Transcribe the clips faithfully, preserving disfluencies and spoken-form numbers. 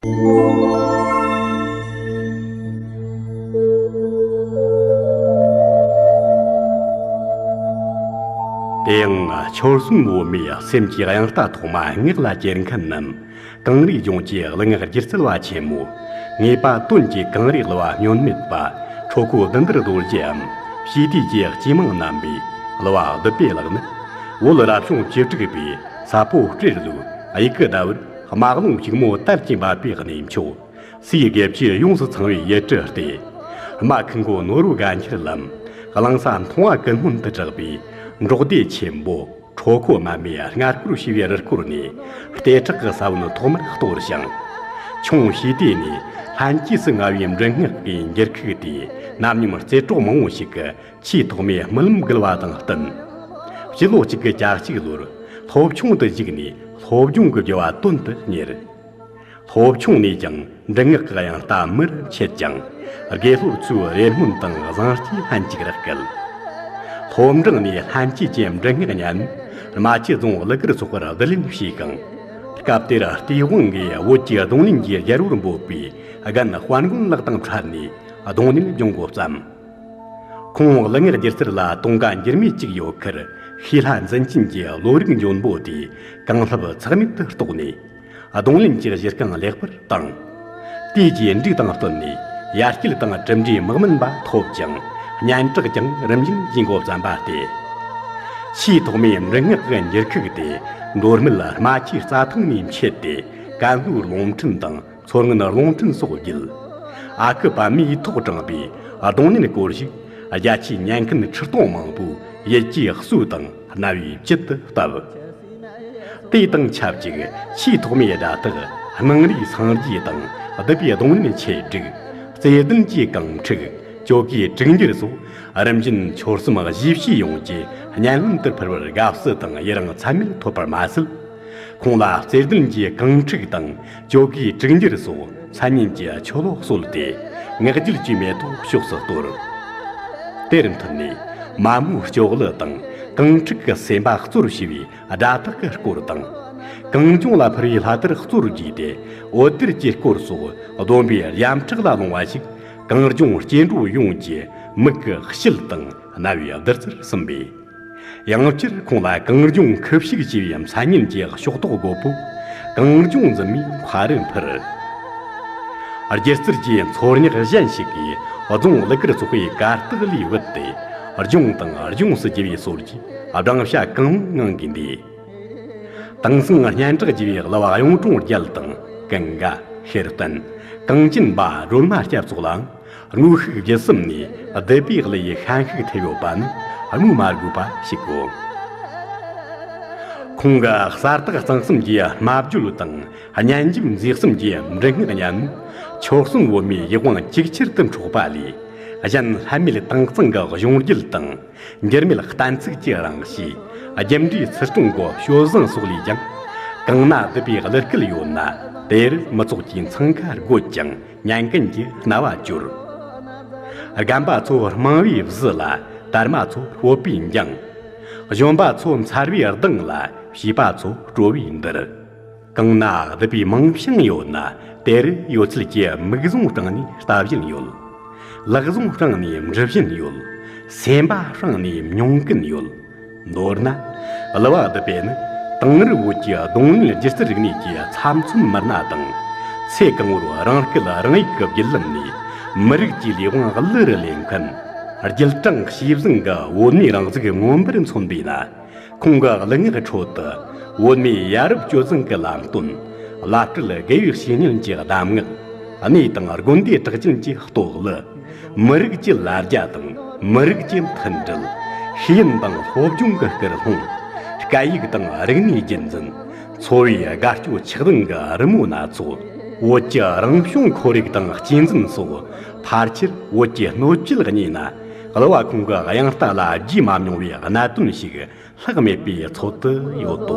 དེ་ཡང་ཆོལ་གསུམ་བོད་མིའི་སེམས་ཀྱི་དབྱངས་རྟ་ཐོག་མ་ངག་ལ་གྱེར་མཁན་ནམ། གངས་རིའི་ལྗོངས་ཀྱི་གླུ་ངག་སྒྱུ་རྩལ་བ་ཆེན་མོ། ངེས་པ་དོན་གྱི་གངས་རིའི་གླུ་བ་སྨྱོན་མེད་པ། ཁྲོ་ཁོ་བདུད་འདུལ་རྡོ་རྗེའམ། ཞི་བདེ་གི་སྐྱེས་མིང་བསྣམས་པའི་གླུ་བ་བདུད་བྷེ་ལགས་ནི། བོད་རབ་བྱུང་བཅུ་དྲུག་པའི་ས་ཕོ་སྤྲེལ་ལོའི་དབྱུག་གུ་ཟླ་བར་དམག་རླུང་ཕྱུག་མོ་དར་གྱིས་འབབ་པའི་གནས་མཆོག། སའི་དགེ་བཅུ་ཡོངས་སུ་ཚང་བའི་ཡུལ་གྲུ་སྟེ། རྨ་ཁུ་མགོ་ནོར་བུ་དགའ་འཁྱིལ་ལམ། གླིང་ས་མཐོང་བ་ཀུན་སྨོན་དུ་གྲགས་པའི་འབྲོག་སྡེ་ཆེན་པོ་ཁྲོ་ཁོ་མ་མེ་སྔར་སྐོར་ཞེས་པའི་རུ་སྐོར་ནས་ལྟེ་ཁྲག་གི་ས་བོན་ཐོག་མར་གཏོར་ཞིང་། ཁྱུང་ཞི་བདེ་ནས་ལྷན་སྐྱེས་སུ་མངའ་བའི་འབྲི་ངག་གི་འགྱུར་ཁུག་དེ་རྣམ་གཉོམ་རྩེ་གྲོགས་མང་བོ་ཞིག་གི་ཆེས་ཐོག་མའི་རྨི་ལམ་བརྒལ་བ་དང་བསྟུན། སྤྱི་ལོ་གཅིག་དགུ་གྱ་གཅིག་ལོར་སློབ་ཆུང་དུ་བཞུགས་ནས་སློབ་སྦྱོང་གི་རྒྱུ་བ་དོན་དུ་གཉེར། སློབ་ཆུང་ནས་ཀྱང་འབྲི་ངག་གི་དབྱངས་རྟ་མུ་རུ་མཆེད་ཅིང་། དགེ་སློབ་ཚོའི་རེ་སྨོན་དང་བཟང་སྤྱོད་ལྷན་ཅིག་རག་སྐད། སློབ་འབྲིང་ནས་ལྷན་སྐྱེས་ཀྱི་འབྲི་ངག་ཉམས་ནས་རྨ་ཆུ་རྫོང་གླུ་གར་ཚོགས་པར་བསྡུ་ལེན་བྱས་ཤིང་། སྐབས་དེར་སྟེས་དབང་གིས་བོད་ཀྱི་རྡུང་ལེན་གྱི་རྒྱལ་པོར་འབོད་པའི་རྒན་དཔལ་མགོན་ལགས་དང་འཕྲད་ནས་རྡུང་ལེན་སྦྱོང་འགོ་བརྩམས། ཁོང་གླུ་ངག་སྒྱུ་རྩལ་ལ་དུང་དཀའ་འགྱུར་མེད་ཅིག་ཡོད་ཁར། ཤེས་ལྷ་འཛིན་ཅན་གྱི་བློ་རིག་འཇོན་པོ་དེས་གང་ལྷག་ཚེགས་མེད་དུ་རྟོགས་ནས། རྡུང་ལེན་གྱི་གཞི་རྐང་ལེགས་པར་བཏིང་། དེའི་རྗེས་འབྲུག་དང་བསྟུན་ནས་ཡར་སྐྱེད་དང་གྲུབ་འབྲས་མི་དམན་པ་ཐོབ་ཅིང་། སྙན་གྲགས་ཀྱང་རིམ་བཞིན་ཇེ་མགོ་བརྩམས་པ་སྟེ། ཆེས་ཐོག་མའི་འབྲི་ངག་གི་འགྱུར་ཁུག་དེ་མདོ་སྨད་རྨ་ཆུའི་རྩྭ་ཐང་ནས་མཆེད་དེ། ཀན་ལྷོའི་རླུང་འཕྲིན་དང་། མཚོ་སྔོན་རླུང་འཕྲིན་སོགས་བརྒྱུད། ཨ་ཁུ་པདྨས་ཐོག་དྲངས་པའི་རྡུང་ལེན་སྐོར་ཞིག་རྒྱ་ཆེའི་ཉན་མཁན་ཁྲི་སྟོང་མང་པོའི་ཡིད་ཀྱི་གསོས་དང་རྣ་བའི་བཅུད་དུ་བཏབ། དེ་དང་ཆབས་ཅིག་ཆེས་ཐོག་མའི་སྒྲ་ཐག་སྣང་རིས་སངས་རྒྱས་དང་བསྡུས་པའི་རྡུང་ལེན་ཆེད་སྒྲིག་རྩེ་ལྡན་གྱི་གངས་ཕྲུག་ཇོ་ཀའི་དྲུག་འགྱུར་སོགས་རིམ་བཞིན་ཆོལ་གསུམ་གཞིས་བྱེས་ཡོངས་ཀྱི་སྙན་སློབ་ཏུ་ཕུལ་བར་དགའ་བསུ་དང་ཡི་རང་ཚད་མེད་ཐོབ་པར་མ་ཟད། ཁོང་ལ་རྩེ་ལྡན་གྱི་གངས་ཕྲུག་དང་ཇོ་ཀའི་དྲུག་འགྱུར་སོགས་མཚན་སྙན་གྱི་ཆོ་ལོ་གསོལ་ཏེ། ངག་རྒྱུན་གྱི་མེ་ཏོག་ཕྱོགས་སུ་གཏོར། དེར་མཐུད་ནས་མ་མོའི་སྐྱོ་གླུ་དང་། གངས་ཕྲུག་གི་སེམས་པ་གཙོར་བྱས་པའི་སྒྲ་དག་གི་སྐོར་དང་། གངས་ལྗོངས་ལ་ཕུལ་བའི་ལྷ་དར་གཙོར་བགྱིས་ཏེ་འོད་སྡེར་གྱི་སྐོར་སོགས་བསྡོམས་པས་ཡ་མཚན་ལ་ལོང་བ་ཞིག་གངས་ལྗོངས་སྐྱེ་འགྲོ་ཡོངས་ཀྱི་མིག་གི་དཔྱིད་དང་རྣ་བའི་བདུད་རྩིར་ཟིན་པས། ཡང་བསྐྱར་ཁོང་ལ་གངས་ལྗོངས་ཁུ་བྱུག་ཅེས་པའི་མཚན་སྙན་གྱི་ཕྱོགས་གཏོགས་རྒོད་པོ་གངས་ལྗོངས་འཛིན་མའི་མཁའ་རུ་འཕུར། སྒྱུ་རྩལ་གྱི་མཚོ་སྙེག་གཞན་ཞིག་གིས་རྫོང་གླུ་གར་ཚོགས་པའི་གར་སྟེགས་ལས་བུད་དེ། ལྗོངས་དང་ལྗོངས་སུ་རྒྱུ་བའི་སྲོལ་གྱི་སྦྲང་ཤ་གང་མང་ངང་གིས་འདས། དེང་སང་སྙན་གྲགས་རྒྱས་པའི་གླུ་བ་གཡུང་དྲུང་རྒྱལ་དང་། ཀུན་དགའ། ཤེར་བསྟན། གངས་ཅན་པ་སྒྲོལ་མ་སྐྱབས་སོགས་ལའང་དངོས་ཤུགས་བརྒྱུད་གསུམ་ནས་བསྡུས་པའི་གླུ་ཡི་ཤན་ཤུགས་ཐེབས་ཡོད་པ་ནི་སྨོས་མ་དགོས་པ་ཞིག་གོ། ཁོང་གི་གསལ་དག་གཙང་གསུམ་གྱི་སྨྲ་བརྗོད་དང་། སྙན་འཇེབས་མཛེས་གསུམ་གྱི་འབྲི་ངག་སྙན་མོས་ཆོལ་གསུམ་བོད་མིའི་ཡིད་དབང་ཇེ་ཆེར་དུ་འཕྲོག་པ་ལས། གཞན་ལྷད་མེད་དྭངས་གཙང་གི་གཞུང་རྒྱུད་དང་། འགྱུར་མེད་གཏན་ཚིགས་ཀྱི་རང་གཤིས། རྒྱུ་འབྲས་ཚུལ་སྟོན་གྱི་སྤྱོད་བཟང་སོགས་ལས་ཀྱང་། གང་ན་བསྡུས་པའི་གླུ་སྐད་ཡོད་ན། དེར་མི་ཚོགས་ཀྱི་འཚང་ཁ་རྒོད་ཅིང་ཉན་མཁན་གྱི་རྣ་བ་སྐྱོར། རྒན་པ་ཚོ་རྨང་བུའི་གཟི་ལ། དར་མ་ཚོ་སྤོབས་པའི་འགྱིང་། གཞོན་པ་ཚོ་མཚར་བའི་གདངས་ལ། བྱིས་པ་ཚོ་སྤྲོ་བའི་འདིར། གང་ན་བསྡུས་པའི་མིང་བྱང་ཡོད་ན། དེར་ཡོད་ཚད་ཀྱི་མིག་བཟུང་སྤྲིངས་ནས་ལྟ་བཞིན་ཡོད། ལག་བཟུང་སྤྲིངས་ནས་འབྲི་བཞིན་ཡོད། སེམས་པ་སྤྲིངས་ནས་མྱོང་གིན་ཡོད། མདོར་ན། གླུ་བ་བསྡུས་པས་ནི་དེང་རབས་བོད་ཀྱི་རྡུང་ལེན་སྒྱུ་རྩལ་རིག་གནས་ཀྱི་ཚབ་མཚོན་མི་སྣ་དང་། ཚེ་གང་བོར་རང་སྐད་རང་ཡིག་གི་བརྒྱུད་ལམ་ནས་མི་རིགས་ཀྱི་ལས་དབང་གླུ་རུ་ལེན་མཁན། རྒྱུད་དྲངས་ཞེས་བཟུང་གི་བོད་མིའི་རང་གཟུགས་མངོན་པར་མཚོན་པས་ན། ཁོང་གི་གླུ་ངག་ཁྲོད་དུ་བོད་མིའི་ཡ་རབས་སྤྱོད་བཟང་གི་ལམ་སྟོན། བླ་སྤྲུལ་དགེ་བའི་བཤེས་གཉེན་གྱི་གདམས་ངག། གནས་དང་དགོན་སྡེ་གྲགས་ཅན་གྱི་རྟོགས་གླུ། མི་རིགས་ཀྱི་ལ་རྒྱ་དང་མི་རིགས་ཀྱི་མཐུན་སྒྲིལ། ཤེས་ཡོན་དང་སློབ་སྦྱོང་གི་སྐུལ་སློང་། སྐད་ཡིག་དང་རིག་གནས་རྒྱུན་འཛིན། འཚོ་བའི་དགའ་སྐྱོ་ཆགས་སྡང་གི་རི་མོ་སྣ་ཚོགས། བོད་ཀྱི་རང་བྱུང་ཁོར་ཡུག་དང་གཅེས་འཛིན་སོགས། ཕལ་ཆེར་བོད་ཀྱི་སྣོད་བཅུད་གཉིས་ན་གླུ་བ་ཁོང་གི་དབྱངས་རྟ་ལ་བརྗེད་མ་མྱོང་བའི་གནད་དོན་ཞིག་ལྷག་མེད་པའི་ཚོད་དུ་ཡོད་དོ།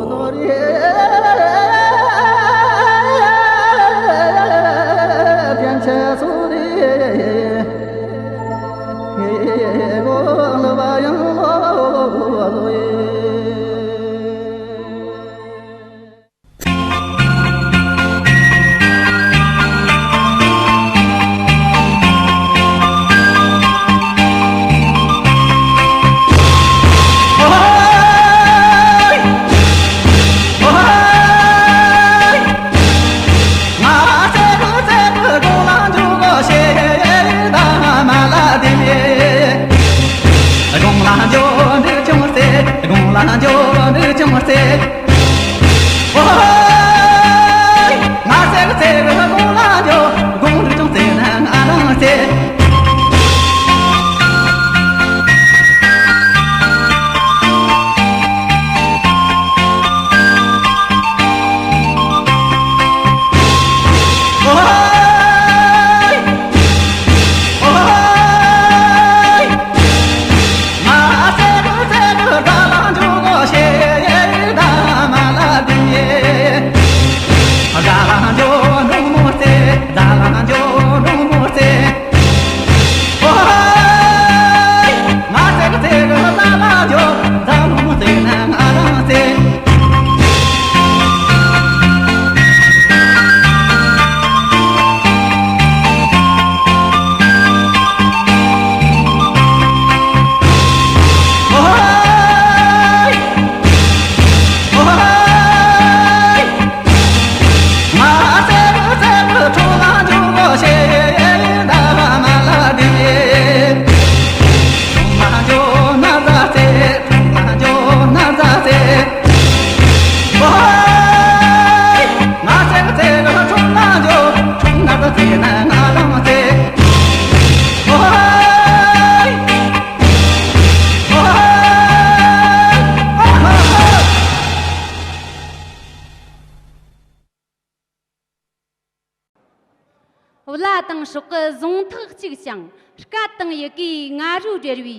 བླ་དང་སྲོག་གི་གཟུངས་ཐག་གཅིག་ཅིང་། སྐད་དང་ཡི་གེའི་ང་རོས་སྦྲེལ་བའི་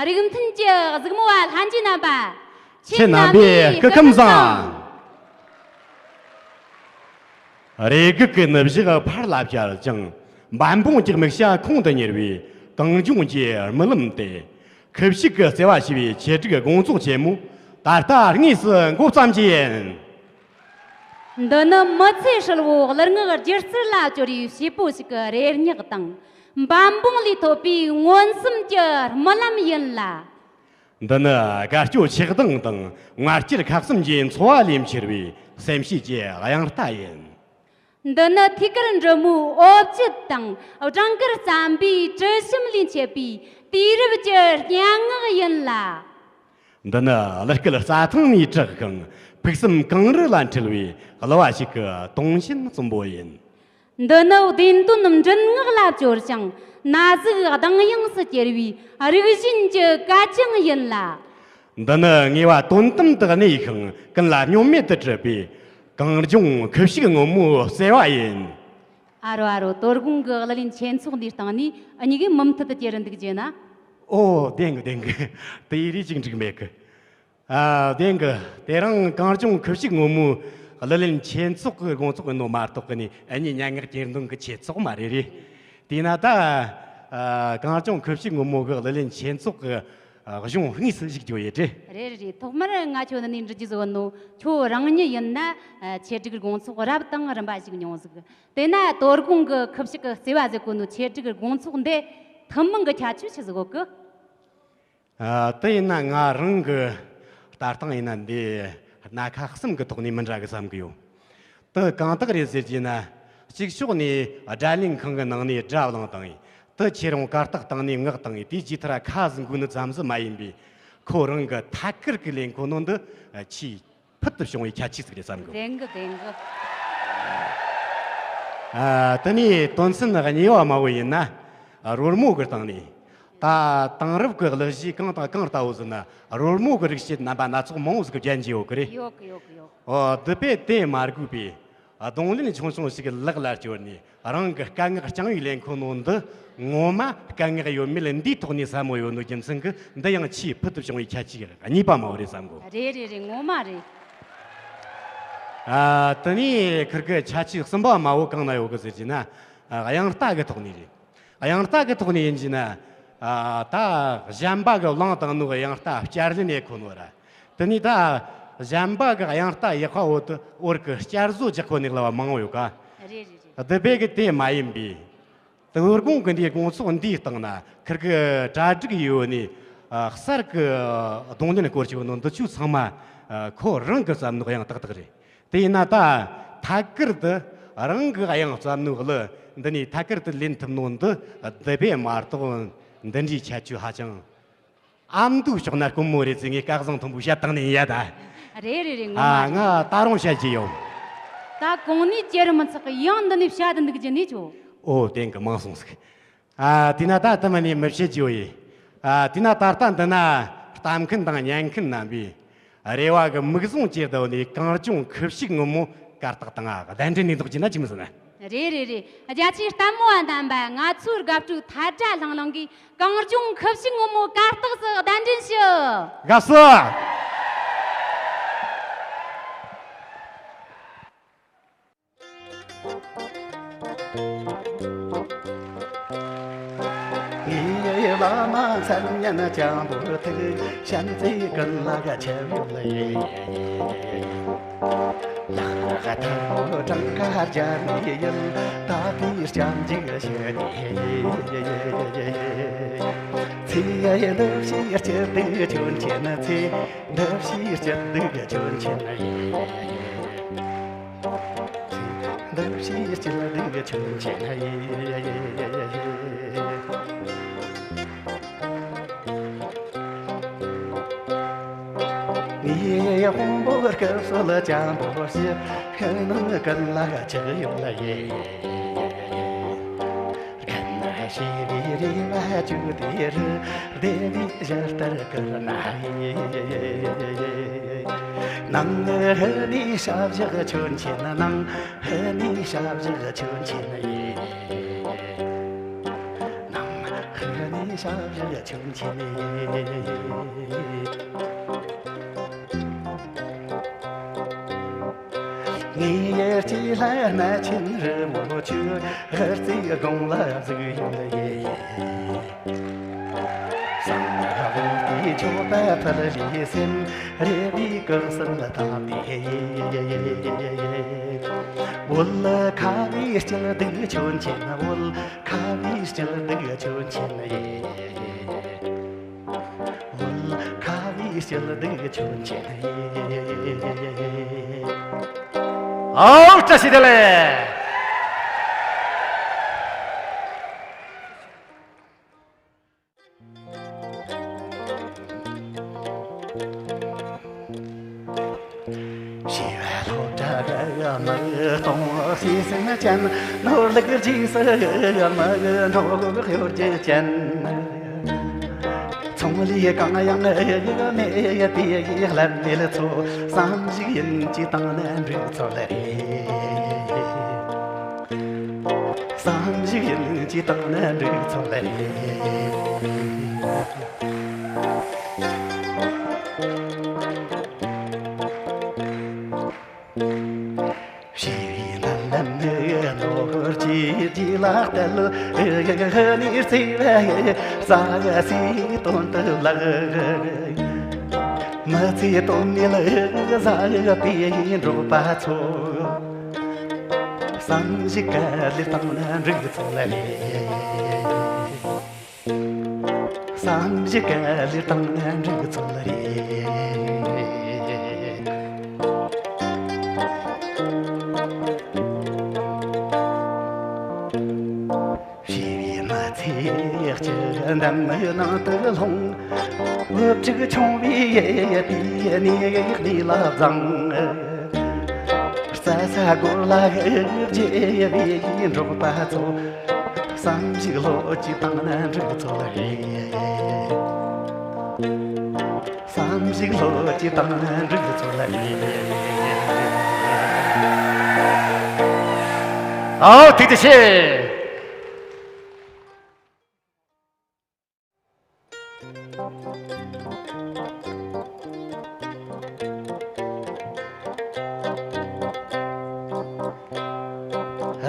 རིགས་མཐུན་གྱི་གཟིགས་མོ་བ་ལྷན་རྒྱས་རྣམ་པ། ཁྱེད་རྣམ་པའི་སྐུ་ཁམས་བཟང་། རེ་སྒུག་གི་ནུབ་ཞག་ཕར་ལ་བཅར་ཅིང་། འབད་འབུངས་ཀྱི་དམིགས་བྱ་ཁོང་དུ་གཉེར་བའི་གངས་ལྗོངས་ཀྱི་རྨི་ལམ་སྟེ། ཁུ་བྱུག་གི་བརྩེ་བ་ཞེས་པའི་ཆེད་སྒྲིག་དགོང་ཚོགས་ཆེན་མོ་ད་ལྟ་དངོས་སུ་འགོ་བརྩམས་རྒྱུ་ཡིན། འདི་ནི་མི་ཚེ་ཧྲིལ་བོ་གླུ་ངག་སྒྱུ་རྩལ་ལ་བཅོལ་བའི་བྱེད་པོ་ཞིག་གི་རེ་སྙེག་དང་། འབད་འབུངས་ལས་ཐོབ་པའི་མངོན་སུམ་གྱི་རྨི་ལམ་ཡིན་ལ། འདི་ནི་དགའ་སྐྱོ་ཆགས་སྡང་དང་ངར་སྐྱེད་ཁ་གསུམ་གྱི་འཚོ་བ་ལས་འཕྱུར་བའི་སེམས་བསྐྱེད་ཀྱི་དབྱངས་རྟ་ཡིན། འདི་ནི་ཐོས་གར་འབྲི་མོའི་འོ་བརྒྱལ་དང་སྦྲང་དཀར་རྩམ་པའི་དྲི་ཞིམ་ལས་མཆེད་པའི་དུས་རབས་ཀྱི་སྙན་ངག་ཡིན་ལ། འདི་ནི་གླུ་སྐད་རྩྭ་ཐང་ནས་གྲགས་ཤིང་ཕུགས་བསམ་གངས་རི་ལ་འཁྲིལ་བའི་གླུ་བ་ཞིག་གི་དུང་ཆེན་གསུམ་པོ་ཡིན། འདི་ནི་བདེན་དོན་མགྲིན་ངག་ལ་བཅོལ་ཞིང་ན་ཟུག་གདངས་དབྱངས་སུ་གྱེར་བའི་རིག་གཞུང་གི་གད་རྒྱངས་ཡིན་ལ། འདི་ནི་ངེས་པ་དོན་དམ་དུ་གནས་ཤིང་ཀུན་ལ་སྙོན་མེད་དུ་གྲུབ་པའི་གངས་ལྗོངས་ཁུ་བྱུག་སྔོན་མོའི་བརྩེ་བ་ཡིན། ཨ་རོ་ཨ་རོ། དོ་དགོང་གི་གླུ་ལེན་ཆེན་ཚོགས་འདིའི་སྟེང་ནས་འུ་གཉིས་ཀྱིས་མུ་མཐུད་དུ་གྱེར་འདུག་རྒྱུ་ན། ཨོ། བདེན་གི་བདེན་གི། དེ་ཡི་རིགས་ཅིག་འགྲིག་མེད་གི། ཨ། བདེན་གི། དེ་རིང་གངས་ལྗོངས་ཁུ་བྱུག་སྔོན་མོའི་གླུ་ལེན་ཆེན་ཚོགས་ཀྱི་དགོང་ཚོགས་ཡིན་ནོ་མ་གཏོགས་ཀྱི་ནི་འུ་གཉིས་སྙན་ངག་གྱེར་འདོན་གྱི་ཆེད་ཚོགས་མ་རེད་རེད། དེས་ན་ད། ཨ། གངས་ལྗོངས་ཁུ་བྱུག་སྔོན་མོ་གི་གླུ་ལེན་ཆེན་ཚོགས་ཀྱི་ཨ། གཞུང་དངོས་སུ་ཞུགས་རྒྱུ་ཡིན་ཏེ། རེད་རེད་རེད། ཐོག་མར་ང་ཁྱོད་འདི་ནས་འདྲི་རྒྱུ་བཟོ་ནོ། ཁྱོད་རང་ཉིད་ཡིན་ན་ཨ། ཆེད་སྒྲིག་དགོང་ཚོགས་རབ་དང་རིམ་པ་ཞིག་མྱོང་ཟིག། དེས་ན་དོ་དགོང་གི་ཁུ་བྱུག་གི་བརྩེ་བ་ཟེར་གོ་ནོ་ཆེད་སྒྲིག་དགོང་ཚོགས་འདི་ཐུན་མོང་གི་ཁྱད་ཆོས་ཆི་ཟིག་ཡོད་གི། ཨ། དེ་ཡིན་ན་ང་རང་གི་ལྟ་སྟངས་ཡིན་ན་འདི་སྣ་ཁ་གསུམ་གི་ཐོག་ནས་མི་འདྲ་གི་བསམ་གི་ཡོད། དེ་གང་དག་རེད་ཟེར་གྱི་ན། གཅིག་ཕྱོགས་ནས་སྒྲ་ལེན་ཁང་གི་ནང་ནས་སྒྲ་བླངས་བཏང་ངས། དེ་ཁྱེད་རང་གར་སྟེགས་སྟེང་ནས་ངག་བཏང་ངས། དེའི་རྗེས་མཐར་ཁ་ཟིག་འགུལ་ནི་ཙམ་ཟིག་མ་ཡིན་པས། ཁོ་རང་གི་ཐད་ཀར་གྱི་ལེན་གོ་ནོ་འདི་ཆེས་ཕུལ་དུ་བྱུང་བའི་ཁྱད་ཆོས་ཟིག་རེད་བསམ་གི། བདེན་གི་བདེན་གི། ཨ། དེ་ནས་དོན་ཚན་གཉིས་པ་མ་བོ་ཡིན་ན། རོལ་མོ་གི་སྟེང་ནས། ད་དེང་རབས་ཀྱི་གླུ་གཞས་གང་དང་གང་ལྟ་བུ་ཟེར་ན་རོལ་མོ་གི་རིགས་ཤིག་རྣམ་པ་སྣ་ཚོགས་མང་བོ་ཟིག་གི་རྒྱན་གྱི་ཡོད་གི་རེད། ཡོད་གི་ཡོད་གི་ཡོད། ཨོ། དེ་བས་དེ་མ་དགོས་པའི་རྡུང་ལེན་ཆུང་ཆུང་ཞིག་ལག་ལ་སྐྱོར་ནས་རང་གི་སྐད་ངག་རྐྱང་བའི་ལེན་ཁོ་ནོ་འདི་ངོ་མ་སྐད་ངག་ཡོད་མེད་འདིའི་ཐོག་ནས་ཟབ་མོ་ཡོད་ནོ་རྒྱུ་མཚན་གྱིས་འདི་ཡང་ཆེས་ཕུལ་དུ་བྱུང་བའི་ཁྱད་ཆོས་གཉིས་པ་མ་བོ་རེད་བསམ་གོ། རེད་རེད་རེད། ངོ་མ་རེད། ཨ། དེ་ནས་ཁིར་གི་ཁྱད་ཆོས་གསུམ་པ་མ་བོ་གང་ན་ཡོད་གི་ཟེར་གྱི་ན། ཨ། དབྱངས་རྟ་གི་ཐོག་ནས་རེད། དབྱངས་རྟ་གི་ཐོག་ནས་ཡིན་གྱི་ན། ཨ། ད་གཞན་པ་གི་བླངས་བཏང་ནོ་དབྱངས་རྟ་བསྐྱར་ལེན་ཡེ་ཁོ་ནོ་ར། དེ་ནས་ད་གཞན་པ་གི་དབྱངས་རྟ་ཡག་པ་བོ་དེ་བོར་གི་བསྐྱར་བཟོ་རྒྱག་གོ་ནི་གླུ་བ་མང་བོ་ཡོད་ཀ། རེད་རེད་རེད། དེ་བས་གི་དེ་མ་ཡིན་པའི། དོ་དགོང་གི་འདིའི་དགོང་ཚོགས་འདིའི་སྟེང་ན་ཁིར་གི་གྲ་སྒྲིག་ཡོད་ནི། ཨ། གསར་གི་རྡུང་ལེན་སྐོར་ཞིག་ཡོད་ནོ་འདི་ཆོ་ཚང་མ། ཨ། ཁོ་རང་གི་བསམ་ནོ་དབྱངས་ཏག་ཏག་རེད། དེ་ཡིན་ན་ད་ཐད་ཀར་དུ་རང་གི་དབྱངས་བསམ་ནོ་གླུ་འདི་ནས་ཐད་ཀར་དུ་ལེན་ཐུབ་ནོ་འདི་དེ་བས་མ་གཏོགས་འདི་འདྲའི་ཁྱད་ཆོས་ཧ་ཅང་ཨ་མདོའི་ཕྱོགས་ན་དཀོན་མོ་རེད་ཟེར་ངས་སྐལ་བཟང་མཐོན་པོ་བཤད་བཏང་ནས་ཡིན་ཡ་ད། རེད་རེད་རེད། ངོ་མ་ཨ། རེད། ང་ད་རུང་བཤད་ཀྱི་ཡོད། ད་གོང་ནས་ཅེར་མི་ཚག་གི་ཡང་འདི་ནས་བཤད་དུ་འདུག་རྒྱུ་ནས་ཆོ། ཨོ། བདེན་གི། མང་སོང་ཟིག། ཨ། དེས་ན་ད་དེ་མ་ནས་མི་བཤད་རྒྱུ་ཡིན། ཨ། དེས་ན་ད་ལྟ་འདི་ན་ལྟ་མཁན་དང་ཉན་མཁན་རྣམ་པས་རེ་བ་གི་མིག་ཟུང་ཅེར་དུ་ནས་གངས་ལྗོངས་ཁུ་བྱུག་སྔོན་མོ་གར་སྟེགས་སྟེང་ང་གདན་འདྲེན་ནས་འདུག་རྒྱུ་ན་ཅི་མི་ཟེར་ན། རེད་རེད་རེད། རྒྱ་ཆེའི་ལྟད་མོ་བ་རྣམ་པ། ང་ཚོའི་དགའ་སྤྲོའི་ཐལ་སྒྲ་ལྷང་ལྷང་གིས་གངས་ལྗོངས་ཁུ་བྱུག་སྔོན་མོ་གར་སྟེགས་སུ་གདན་འདྲེན་ཞུ། དགའ་བསུ། ངའི་བླ་མ་མཚན་སྙན་སྤྱང་པོ་ཐུགས། བྱམས་བརྩེའི་ཀུན་ལ་ཆེ་བའི་ལས། ལག་ཐལ་མོ་བྲང་ཁ་སྦྱར་ནས་ཡིན། དག་པའི་སྐྱབས་འཇུག་ཞུ་ནས་ཡིན། ཚེ་འདི་ཕྱིར་སྐྱིད་སྡུག་ཁྱོད་མཁྱེན་ཚེ། འདི་ཕྱིར་སྐྱིད་སྡུག་ཁྱོད་མཁྱེན་ཡིན། འདི་ཕྱིར་སྐྱིད་སྡུག་ཁྱོད་མཁྱེན་ཡིན། ངའི་དཔོན་པོ་སྐུ་གསོལ་སྤྱང་པོ་ཞིག །ཕྱི་ནང་ཀུན་ལ་ཆགས་ཡོད་ལ་ཡིན། རྒན་ཞེས་པའི་རེ་བ་བཅོལ་དེ་རུ། བདེ་བའི་གཞི་ལྟར་བཀུར་ན་ཡིན། ནང་ཧི་ནས་ཞབས་བཞག་ཁྱོད་མཁྱེན། ནང་ཧི་ནས་ཞབས་བཞག་ཁྱོད་མཁྱེན་ཡིན། ནང་ཧི་ནས་ཞབས་བཞག་ཁྱོད་མཁྱེན་ཡིན། ངའི་སྐྱེས་ལྷ་གནས་ཆེན་རི་མོ་ཁྱོད། ཧི་རྩེའི་དགོན་ལ་བཞུགས་ཡོད་ལ་ཡིན། གསང་སྔགས་དབང་པོའི་མཆོད་པ་ཕུལ་བའི་སེམས། རེ་བའི་སྐུ་གསུམ་ལ་བཏང་སྟེ། བོད་ཁ་བའི་སྐྱིད་སྡུག་ཁྱོད་མཁྱེན། བོད་ཁ་བའི་སྐྱིད་སྡུག་ཁྱོད་མཁྱེན་ཡིན། བོད་ཁ་བའི་སྐྱིད་སྡུག་ཁྱོད་མཁྱེན་ཡིན། ཨའོ། བཀྲ་ཤིས་བདེ་ལེགས། ཞི་བ་ལྷོ་བྲག་མི་སྟོང་ཤེས་སེམས་ཅན། ནོར་ལུག་རྗེས་སུ་མི་འགྲོ་གཡོ་སྒྱུ་ཅན། ཚོང་ལས་གང་ཡང་མེད་དེ་ལྷད་མེད་ཚོ། བསམ་གཞིག་ཡིན་གྱི་བཏང་ན་འགྲིག་ཚོད་རེད། བསམ་གཞིག་ཡིན་གྱི་བཏང་ན་འགྲིག་ཚོད་རེད། ཞི་བའི་མདུན་ལམ་ནི་ནོར་གྱི་རྗེས་ལ་གཏད། ནས་བརྩེ་བའི་ས་སའི་དོན་དུ་ལགས། མི་ཚེ་དོན་མེད་ཟ་བའི་འགྲོ་བ་ཚོ། བསམ་གཞིག་ག་ལེར་བཏང་ན་འགྲིག་ཚོད་རེད། བསམ་གཞིག་ག་ལེར་བཏང་ན་འགྲིག་ཚོད་རེད། ཞི་བའི་མི་ཚེ་སྤྱི་འདམ་ནང་དུ་ལྷུང་། བུ་ཕྲུག་ཆུང་བའི་དུས་ནས་གནས་ལ་བཟང་། རྩྭ་ས་སྒོར་ལ་རྒྱས་པའི་འབྲོག་པ་ཚོ། བསམ་གཞིག་ལྷོད་ཀྱིས་བཏང་ན་འགྲིག་ཚོད་རེད། བསམ་གཞིག་ལྷོད་ཀྱིས་བཏང་ན་འགྲིག་ཚོད་རེད། ཨའོ། ཐུགས་རྗེ་ཆེ།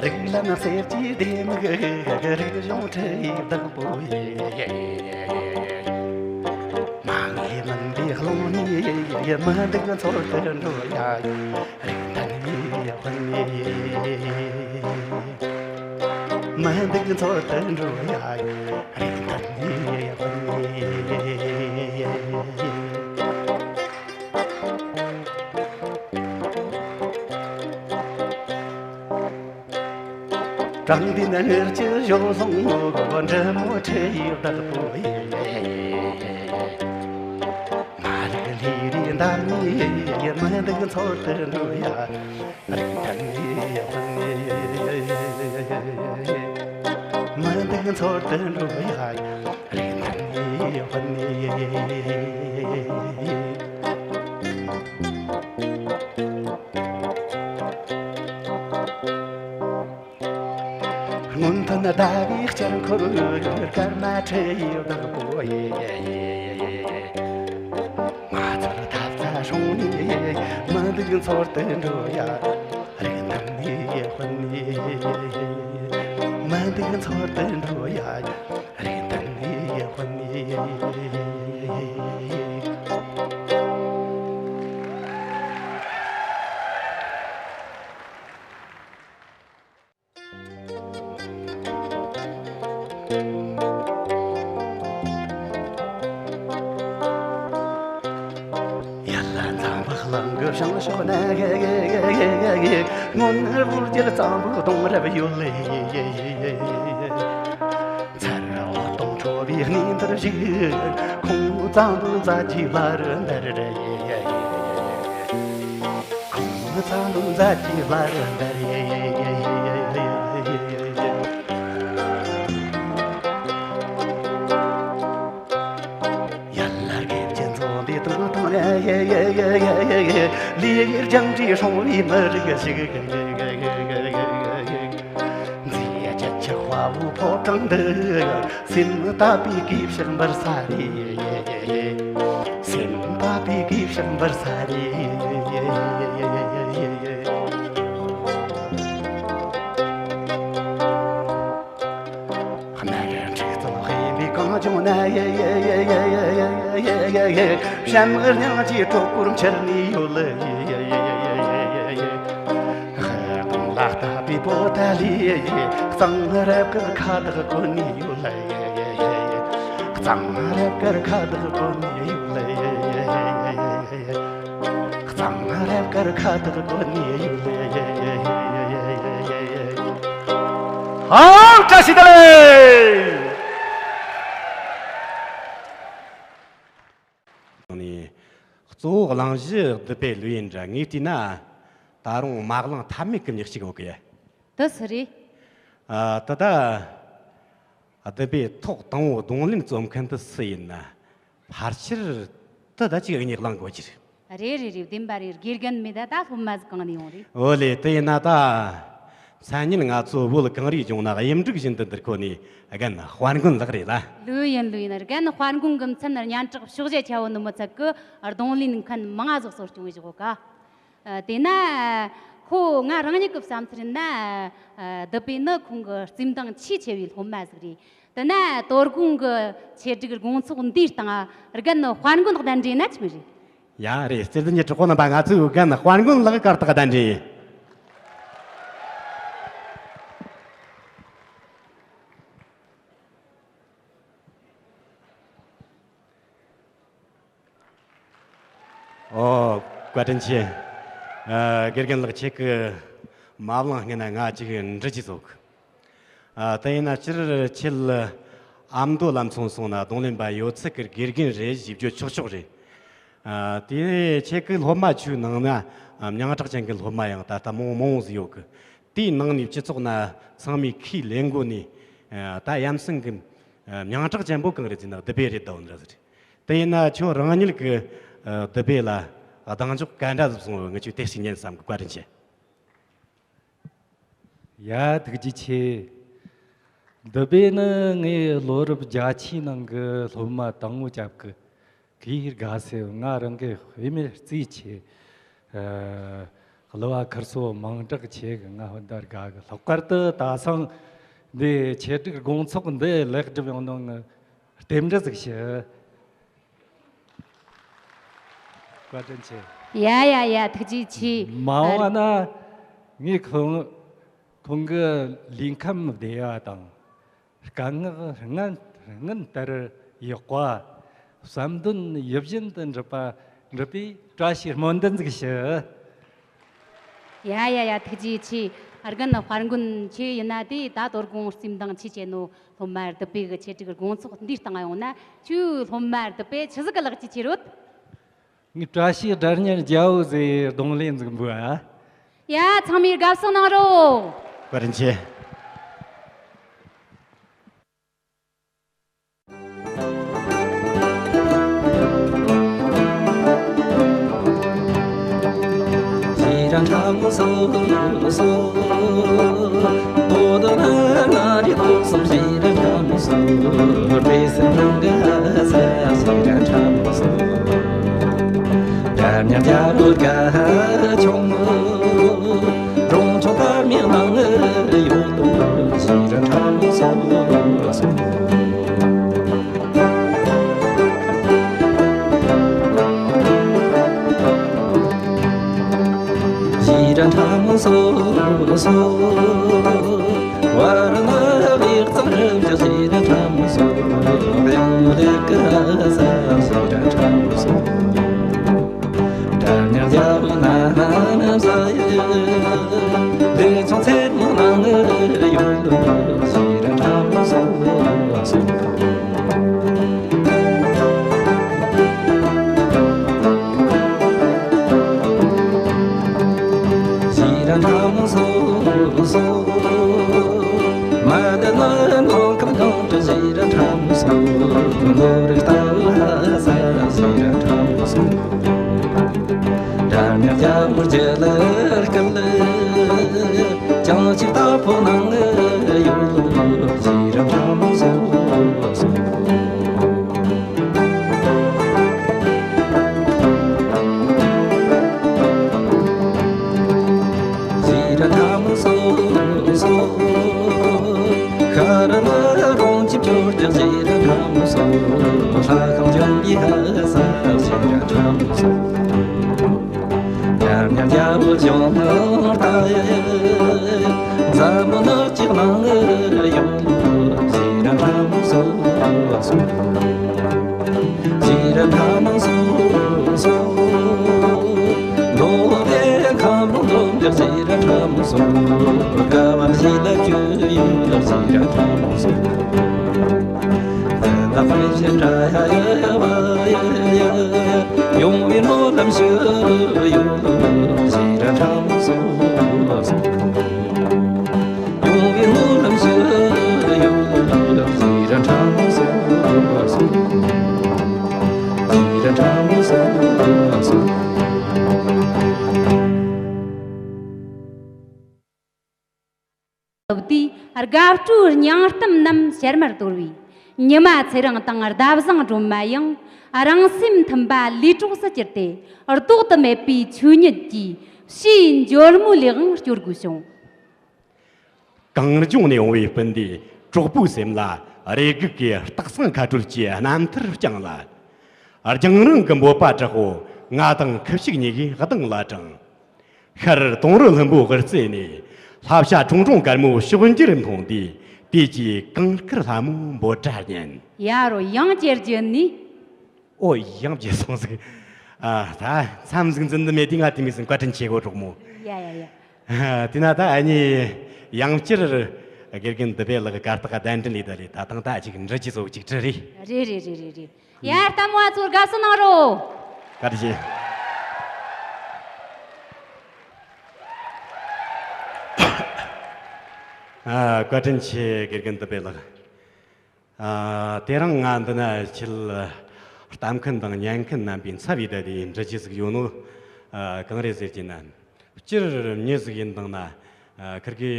རིགས་ལམ་གསེར་གྱི་ལྡེ་མིག་རིག་གཞུང་ཁྲི་ཡི་བདག་པོ་ཡིན། མ་ངེས་མིན་པའི་ཀློང་ནས་མི་འདུག་འཚོལ་དུ་འགྲོ་ཡ། རིགས་ལྡན་ཡིད་དཔོན་ཡིན། མི་འདུག་འཚོལ་དུ་འགྲོ་ཡ། རིགས་ལྡན་ཡིད་དཔོན་ཡིན། དྲང་བདེན་དངུལ་གྱི་གཞུང་བཟུང་ངོ་། འབྲི་མོ་ཁྲི་ཡི་བདག་པོ་ཡིན། མ་རིག་ལས་རིགས་འདའ་ནས། མི་འདུག་འཚོལ་དུ་འགྲོ་ཡ། རིགས་ལྡན་ཡིད་དཔོན་ཡིན། མི་འདུག་འཚོལ་དུ་འགྲོ་ཡ། རིགས་ལྡན་ཡིད་དཔོན་ཡིན། སྔོན་ཐོན་ཟླ་བའི་དཀྱིལ་འཁོར་སྐར་མ་ཁྲི་ཡི་བདག་པོ་ཡེ། ང་ཚོར་ཐབས་རྩ་སྲུང་ནས་མི་འདུག་འཚོལ་དུ་འགྲོ་ཡ། རིགས་མཐུན་ནས་དཔོན་ནས་མི་འདུག་འཚོལ་དུ་འགྲོ་ཡ། རིགས་མཐུན་ནས་དཔོན་ནས། ཡར་ལ་འཛམ་བུ་གླིང་གི་བྱང་ཕྱོགས་ན། སྔོན་བོད་རྒྱལ་གཙང་པོའི་གདུང་རབས་ཡོད། མཚར་འོད་སྟོང་འཕྲོ་བའི་གནས་འདིར་བཞུགས། ཁོང་གཙང་པོའི་མཛད་རྗེས་ལ་རེ་འདར། ཁོང་གཙང་པོའི་མཛད་རྗེས་ལ་རེ་འདར། ཡར་ལ་དགེ་བཅུ་འཚོ་བའི་དུང་ཐུང་རེད། ལས་ཡུལ་སྦྱང་འབྲས་སྲུང་བའི་མི་རིགས་ཤིག། མཛེས་རྒྱ་ཆེ་དཔའ་བོའི་ཕོ་བྲང་འདི། སེམས་དད་པའི་གོས་ཕྱིར་འབུལ་ས་རེད། སེམས་དད་པའི་གོས་ཕྱིར་འབུལ་ས་རེད། གནམ་འཁྲུག་རྩལ་དཔེ་མེད་གངས་ལྗོངས་ན། བྱམས་སྙིང་རྗེའི་སྤྲུལ་སྐུར་འཁྱིལ་ནས་ཡོད། གདོང་ལ་ལྟ་བའི་པོ་ཏ་ལས། གཙང་རབ་ཀྱི་ཁ་བཏགས་བཀོད་ནས་ཡོད། གཙང་རབ་ཀྱི་ཁ་བཏགས་བཀོད་ནས་ཡོད། གཙང་རབ་ཀྱི་ཁ་བཏགས་བཀོད་ནས་ཡོད། ཧའོ། བཀྲ་ཤིས་བདེ་ལེགས། ནས། གཙོ་བོ་གླེང་གཞི་བསྡུ་བའི་ལོས་ཡིན་འདྲ། ངས་བལྟས་ན། ད་རུང་མ་གླེང་ཐབས་མེད་གི་མྱི་གཅིག་ཡོད་གི། དེ་སུ་རེད། ཨ། ད་ལྟ་བསྡུ་བའི་ཐོག་དང་པོ་རྡུང་ལེན་རྩོམ་མཁན་དེ་སུ་ཡིན་ན། ཕལ་ཆེར་དེ་ད་ཅིག་ངས་གླེང་དགོས་ཀྱི་རེད། རེད་རེད་རེད། བདེན་པ་རེད། དགེ་རྒན་མེད་ད་ད་སློབ་མ་ཟིག་གང་ནས་ཡོང་རེད། འོ་ལེ། དེ་ཡིན་ན་ད། མཚན་ཉིད་ང་ཚོ་བོད་གངས་རིའི་ལྗོངས་ན་གཡུ་འབྲུག་བཞིན་དུ་འདིར་འཁོད་ནས་རྒན་དཔལ་མགོན་ལགས་རེད་ལ། ལོས་ཡིན་ལོས་ཡིན། རྒན་དཔལ་མགོན་གི་མཚན་སྙན་གྲགས་ཕྱོགས་བཞི་ཁྱབ་བོ་ནི་མི་ཚད་གི། རྡུང་ལེན་མཁན་མང་ང་ཟིག་གསོ་སྐྱོང་བྱེད་གོ་ག། ཨ། དེས་ན་ཁོ་ང་རང་ཉིད་ཀྱི་བསམ་ཚུལ་ཡིན་ན། ཨ། བསྡུ་བས་ནི་ཁོང་གི་རྩིས་འདང་ཆེས་ཆེ་བའི་སློབ་མ་ཟིག་རེད། དེས་ན་དོ་དགོང་གི་ཆེད་སྒྲིག་དགོང་ཚོགས་འདིའི་སྟེང་རྒན་དཔལ་མགོན་གདན་འདྲེན་ན་ཆི་མི་རེད། ཡ། རེད། བརྩེ་ལྡན་གྱི་གྲོགས་པོ་རྣམ་པ། ང་ཚོའི་རྒན་དཔལ་མགོན་ལགས་གར་སྟེགས་གདན་འདྲེན། ཨོ། བཀའ་དྲིན་ཆེ། ཨ། དགེ་རྒན་ལགས། ཁྱེད་ཀྱི་མ་གླེང་སྔོན་ན་ང་ཅིག་འདྲི་རྒྱུ་ཟིག། ཨ། དེ་ཡིན་ན་སྤྱིར་ཁྱེད་ཨ་མདོ་ལམ་ཚོང་སོང་ན་རྡུང་ལེན་པ་ཡོད་ཚད་ཀྱི་དགེ་རྒན་རེད་ཞེས་བརྗོད་ཆོག་ཆོག་རེད། ཨ། དེ་ཁྱེད་ཀྱི་སློབ་མ་ཆོའི་ནང་ན། ཨ། མྱིང་གྲགས་ཅན་གྱི་སློབ་མ་ཡང་ད་ལྟ་མང་མང་བོ་ཟིག་ཡོད་གི། དེའི་ནང་ནས་སྤྱི་ཚོགས་ན་ཚང་མས་ཁས་ལེན་གོ་ནས། ཨ། ད་ཡ་མཚན་གྱི། ཨ། མྱིང་གྲགས་ཅན་པོ་གང་རེད་ཟེར་ན་བསྡུ་བས་རེད་དོ་འདྲ་ཟིག་རེད། དེ་ཡིན་ན་ཁྱོད་རང་ཉིད་ཀྱི། ཨ། བསྡུ་བས་ལ་གདེང་འཇོག་ག་འདྲ་ཟིག་སོང་བས། ངས་ཁྱོད་དེ་ཞིག་ཉན་བསམ་གི། བཀའ་དྲིན་ཆེ། ཡ། ཐུགས་རྗེ་ཆེ། བསྡུ་བས་ནི་ངའི་ལོ་རབས་བརྒྱད་ཅུའི་ནང་གི་སློབ་མ་དང་པོ་རྒྱབ་གི། གུས་དགའ་ཟེར། ང་རང་གི་དཔེ་མེད་བརྩེ་ཆེ། ཨ། གླུ་བ་ཁིར་སོ་མང་དྲགས་ཆེ་གི། ང་ཧོན་དར་དགའ་གི། ལྷག་པར་དུ་ད་སང་འདི་ཆེད་སྒྲིག་དགོང་ཚོགས་འདི་ལེགས་གྲུབ་ཡོང་ནོ་ངས་རྟེན་འབྲེལ་ཟིག་ཞུ། བཀའ་དྲིན་ཆེ། ཡ་ཡ་ཡ། ཐུགས་རྗེ་ཆེ། མ་འོངས་ན་ངས་ཁོང་ཁོང་གི་ལུས་ཁམས་བདེ་བ་དང་། དཀའ་ངལ་སྔོན་སྔོན་ལྟར་ཡག་པ། བསམ་དོན་ཡིད་བཞིན་དུ་འགྲུབ་པ་འགྲུབ་པའི་བཀྲ་ཤིས་སྨོན་འདུན་ཟིག་ཞུ། ཡ་ཡ་ཡ། ཐུགས་རྗེ་ཆེ། རྒན་དཔལ་མགོན་ཁྱེད་ཡིན་ན་དེ་ད་དོ་དགོང་རྩིས་འདང་ཆེ་ཆེ་ནོ། སློབ་མ་བསྡུ་བའི་གི་ཆེད་སྒྲིག་དགོང་ཚོགས་འདིའི་སྟེང་ཡོང་ན་ཁྱོའི་སློབ་མ་བསྡུ་བས་ཆི་ཟིག་གི་ལག་ཁྱེར་ཁྱེར་ཡོད། ངས་བཀྲ་ཤིས་སྒྲ་སྙན་རྒྱལ་པོ་ཟེར་རྡུང་ལེན་ཟིག་འབུལ་ཨ། ཡ། ཚང་མས་དགའ་བསུ་གནང་རོགས། བཀའ་དྲིན་ཆེ། ཡ་རོ་ག་ཆུང་རོང་ཆུང་དར་མའི་ནང་ཡོད་དོ་ཞི་ར་ཁྲ་མོ་སོ་སོ། ཞི་ར་ཁྲ་མོ་སོ་སོ། བར་ན་ལེགས་ཙམ་རིམ་གྱི་ཞི་ར་ཁྲ་མོ་སོ། ཡང་ལེགས་ཀི་ས་ཞི་ར་ཁྲ་མོ་སོ། དྲ་ཉག་རྒྱ་བོ་ན་ན་ན་ས་ཡི། ལེགས་ཚོང་ཚེར་མོ་ནང་ཡོད་ལོ་ཞི་ར་ཁྲ་མོ་སོ་སོ། ཞི་ར་ཁྲ་མོ་སོ་སོ། མ་དེ་ནི་མདོ་ཁམས་གངས་ཀྱི་ཞི་ར་ཁྲ་མོ་སོ། མདོ་རིགས་ལྟ་བུ་ལྷ་ས་ཞི་ར་ཁྲ་མོ་སོ། དྲ་ཉག་རྒྱ་བོ་རྒྱ་ལ་སྐད་ལ། བྱང་ཆུབ་ལྟ་བུ་ནང་ཡོད་ལོ་ཞི་ར་ཁྲ་མོ་སོ་སོ། ཞི་ར་ཁྲ་མོ་སོ་སོ། ཤར་ལ་རོང་ཆུ་བྱོལ་གྱི་ཞི་ར་ཁྲ་མོ་སོ། ལྷ་ཁང་ལྗོན་པའི་ཧ་ས་ཞི་ར་ཁྲ་མོ་སོ། ཡར་ཉ་རྒྱ་བོ་ལྗོངས་ལྟ་ཡི། འཛམ་བུ་ནག་ཅིག་ནང་ཡོད་ཞི་ར་ཁྲ་མོ་སོ་སོ། ཞི་ར་ཁྲ་མོ་སོ་སོ། མདོ་སྡེ་ཁམས་ལུང་འདྲ་ཞི་ར་ཁྲ་མོ་སོ། དགའ་བ་ཞི་ལ་བཅུ་ཡོད་ཞི་ར་ཁྲ་མོ་སོ། དེ་ལ་དཔེ་ཞིག་འདྲ་ཡ་ཡ་ཡ་བ་ཡ་ཡ་ཡ། ཡོང་བའི་སྨོན་ལམ་ཞུ་ཡོད་ཞི་ར་ཁྲ་མོ་སོ་སོ། ཡོང་བའི་སྨོན་ལམ་ཞུ་ཡོད་ཞི་ར་ཁྲ་མོ་སོ་སོ། ཞི་ར་ཁྲ་མོ་སོ་སོ། སྟབས་དེས་དགའ་སྤྲོའི་སྙིང་གཏམ་རྣམས་ཞལ་མར་དོར་བས། ཉི་མ་ཚེ་རིང་དང་ཟླ་བཟང་སྒྲོལ་མ་ཡང་རང་སེམས་མཐུན་པ་ལས་གྲོགས་སུ་གྱུར་ཏེ། ལྡོག་ཏུ་མེད་པའི་ཆོས་ཉིད་ཀྱི་ཕྱིའི་འབྱོར་མོའི་ལས་དབང་སྐྱོར་དགོས་བྱུང་། གངས་ལྗོངས་ནས་འོང་བའི་སྤུན་ཟླའི་གྲོགས་པོའི་སེམས་ལ་རེ་སྒུག་གི་སྟག་ཚང་ཁ་སྤྲོད་ཀྱི་རྣམ་ཐར་བསྐྱངས་ལ། རྒྱང་རིང་གི་འབོད་པ་དྲག་པོ་ང་དང་ཁུ་བྱུག་གཉིས་ཀའི་གདངས་ལ་དྲངས། ཤར་དུང་རི་ལྷུན་པོའི་དབུ་རྩེ་ནས། ལྷ་བྱ་ཁྲུང་ཁྲུང་དཀར་མོའི་ཕྱོགས་འགྱུར་མཐོང་དུས། དུས་ཀྱི་གངས་དཀར་ལྷ་མོའི་འབོད་སྒྲ་སྙན། ཡ་རོ་ཡང་བསྐྱར་བརྗོད་ནི། ཨོ་ཡང་བརྗེད་སོང་ཟིག་ཨ་ད་མཚམས་ཟིག་འཛིན་ནི་མེད་དུས་ང་དེ་མོ་ཟིག་བཀའ་དྲིན་ཆེ་གོ་གྲོགས་མོ། ཡ་ཡ་ཡ། ཨ་དེ་ན་ད་ཨ་ནི་ཡང་བསྐྱར་དགེ་རྒན་བདུད་བྷེ་ལགས་གར་སྟེགས་གདན་འདྲེན་ལས་ད་ལས་ད་དང་ད་ཅིག་འདྲི་རྒྱུ་ཚོ་ཅིག་དྲི་རེད། རེད་རེད་རེད་རེད་རེད། ཡ་ལྟད་མོ་བ་ཚོར་དགའ་བསུ་གནང་རོགས། བཀའ་དྲིན་ཆེ། ཨ་བཀའ་དྲིན་ཆེ་དགེ་རྒན་བདུད་བྷེ་ལགས། ཨ་དེ་རིང་ང་འདི་ན་ཁྱེད་ལྟ་མཁན་དང་ཉན་མཁན་རྣམ་པའི་ཚབ་ཡིས་ད་དེ་འདྲི་རྒྱུ་ཟིག་ཡོད་ནོ། ཨ་གང་རེད་ཟེར་གྱི་ན། སྤྱིར་མྱི་ཟིག་ཡིན་དང་ན། ཨ་ཁིར་གི་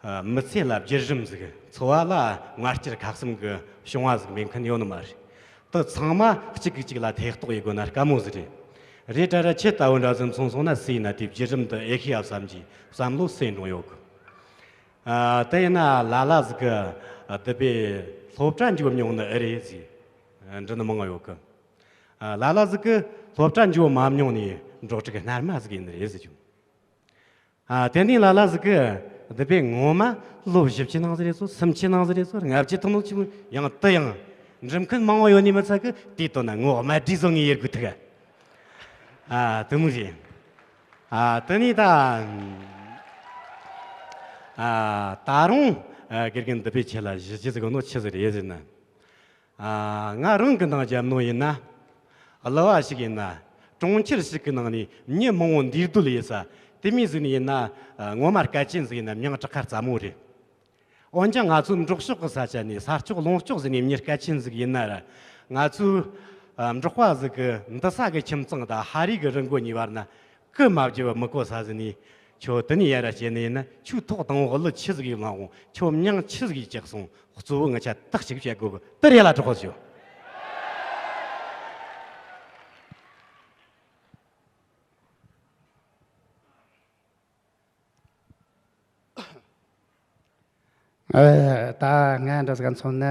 ཨ་མི་ཚེ་ལ་བརྒྱུད་རིམ་ཟིག་འཚོ་བ་ལ་ངར་སྐྱེར་ཁ་གསུམ་གི་བྱུང་བ་ཟིག་མེད་མཁན་ཡོད་ནི་མ་རེད། དེ་ཚང་མ་གཅིག་གིས་གཅིག་ལ་ཐེ་གཏོགས་ཡེད་དགོས་ན་དཀའ་མོ་ཟིག་རེད། རེད་དྲ་ར་ཁྱེད་ལྟ་བུ་འདྲ་ཟིག་མཚུངས་སོང་ན་སུ་ཡིན་ན་དེའི་བརྒྱུད་རིམ་དེ་ཨེ་ཤེས་ཡ་བསམ་གྱི་བསམ་བློ་སེ་འགྲོ་ཡོད་གི། ཨ་དེ་ཡིན་ན་ལ་ལ་ཟིག་གི་ཨ་བདུད་བྷེ་སློབ་གྲྭ་འགྱོ་མྱོང་ནི་ཨེ་རེད་ཟེར། ཨ་འདྲི་ནི་མང་ཡོད་གི། ཨ་ལ་ལ་ཟིག་གི་སློབ་གྲྭ་འགྱོ་མ་མྱོང་ནི་འབྲོག་ཕྲུག་རྣལ་མ་ཟིག་ཡིན་ནི་རེད་ཟེར་བྱུང་། ཨ་དེ་ནས་ལ་ལ་ཟིག་གི་བདུད་བྷེ་ངོ་མ་ལོ་བཞི་བཅུ་ནང་ཟིག་རེད་སོ། སུམ་ཅུ་ནང་ཟིག་རེད་སོ། ལྔ་བཅུ་ཐོན་ནོ་ཆུང་ཡང་དུ་ཡང་འགྲིམ་མཁན་མང་བོ་ཡོད་ནི་མི་ཚད་གི། དེའི་དོན་ན་ངོ་མ་བྲིས་བཟོ་ངེས་ཡེར་དགོས་ཐུག་ཨ་དུ་མུ་རེད། ཨ་དེ་ནས་ད་ཨ་ད་རུང་ཨ་དགེ་རྒན་བདུད་བྷེ་ཁྱེད་ལ་ཞུ་རྒྱུ་ཟིག་ནོ་ཆི་ཟིག་རེད་ཟེར་ན། ཨ་ང་རང་གི་འདང་བརྒྱབ་ནོ་ཡིན་ན། གླུ་བ་ཞིག་ཡིན་ན། གྲོང་ཁྱེར་ཞིག་གི་ནང་ནས་མྱི་མང་བོ་འདུས་སྡོད་ཡོད་ས་དེ་མོ་ཟིག་ནས་ཡིན་ན། ཨ་ངོ་མ་སྐད་ཅན་ཟིག་ཡིན་ན་མྱིང་གྲགས་ཁ་སླ་མོ་རེད། འོན་ཀྱང་ང་ཚོ་འབྲོག་ཕྱོགས་ཀྱི་ས་ཆ་ནས་ས་ཕྱོགས་ལུང་ཕྱོགས་ཟིག་ནས་མྱི་སྐད་ཅན་ཟིག་ཡིན་ན་ར། ང་ཚོའི་ཨ་འབྲོག་པ་ཟིག་གི་འདི་ས་གི་ཁྱིམ་ཚང་དང་ཕ་རི་གི་རི་མགོ་གཉིས་བར་ན་སྐུ་མ་བརྗེ་བར་མི་གོ་ས་ཟིག་ནས། ཁྱོད་དེ་ནས་ཡར་ར་བྱས་ནི་ཡིན་ན། ཁྱོད་ཐོག་དང་བོ་གླུ་ཆི་ཟིག་ཡིན་ལ་འོང་། ཁྱོད་མྱིང་ཆི་ཟིག་ཡིན་ཅེས་གསུངས། གཙོ་བོ་ང་ཆ་ཏག་ཅིག་བཤད་དགོས་གི། དེ་རེད་ལ་གྲོགས་པོ་ཚོ། ཨ། ད་ང་འདྲ་ཟིག་མཚོན་ན།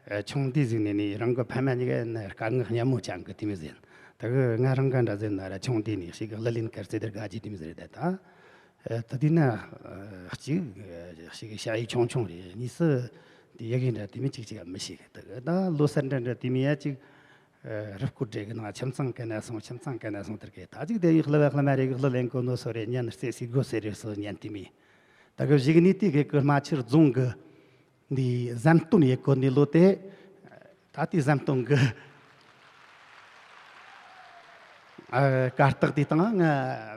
ཨ། ཆུང་དུས་ཟིག་ནས་ནི་རང་གི་ཕ་མ་གཉིས་ཀ་ནི་དཀའ་ངལ་སྙན་མོ་བཅངས་གི་དེ་མོ་ཟིག་ཡིན། ད་གི་ང་རང་ག་འདྲ་ཟིག་ན་ར་ཆུང་དུས་ནས་ཞིག་གི་གླུ་ལེན་གར་རྩེད་དར་དགའ་རྒྱུ་དེ་མོ་ཟིག་རེད། ད་ད་ད་དུས་ན་གཅིག་ཞིག་ཞ་ཡི་ཆུང་ཆུང་རེད། གཉིས་སུ་དེ་ཡི་གེ་འདྲ་དེ་མོ་གཅིག་གཅིག་མི་ཤེས་གི། ད་གི་ད་ལོ་གསར་འདྲ་འདྲ་དེ་མོ་ཡ་གཅིག་རུ་སྐོར་བྲེ་གི་ནང་ཁྱིམ་ཚང་གན་ན་སོང་། ཁྱིམ་ཚང་གན་ན་སོང་དེར་གི་ད་ཅིག་དེ་ཡི་གླུ་བ་གླུ་མ་རེ་གི་གླུ་ལེན་གོ་ནོ་སོ་རེ་ཉན་རྩེ་སི་སྒོ་སེ་རེ་སོ་ཉན་དེ་མི། ད་གི་གཞིག་ནི་དེ་གི་གི་རྨ་ཆུ་རྫོང་གི་འདི་བཟའ་བཏུང་ཡེ་གོ་ནི་ལོ་དེ། ད་དེ་བཟའ་བཏུང་གི་ཨ་གར་སྟེགས་དེ་དང་ང་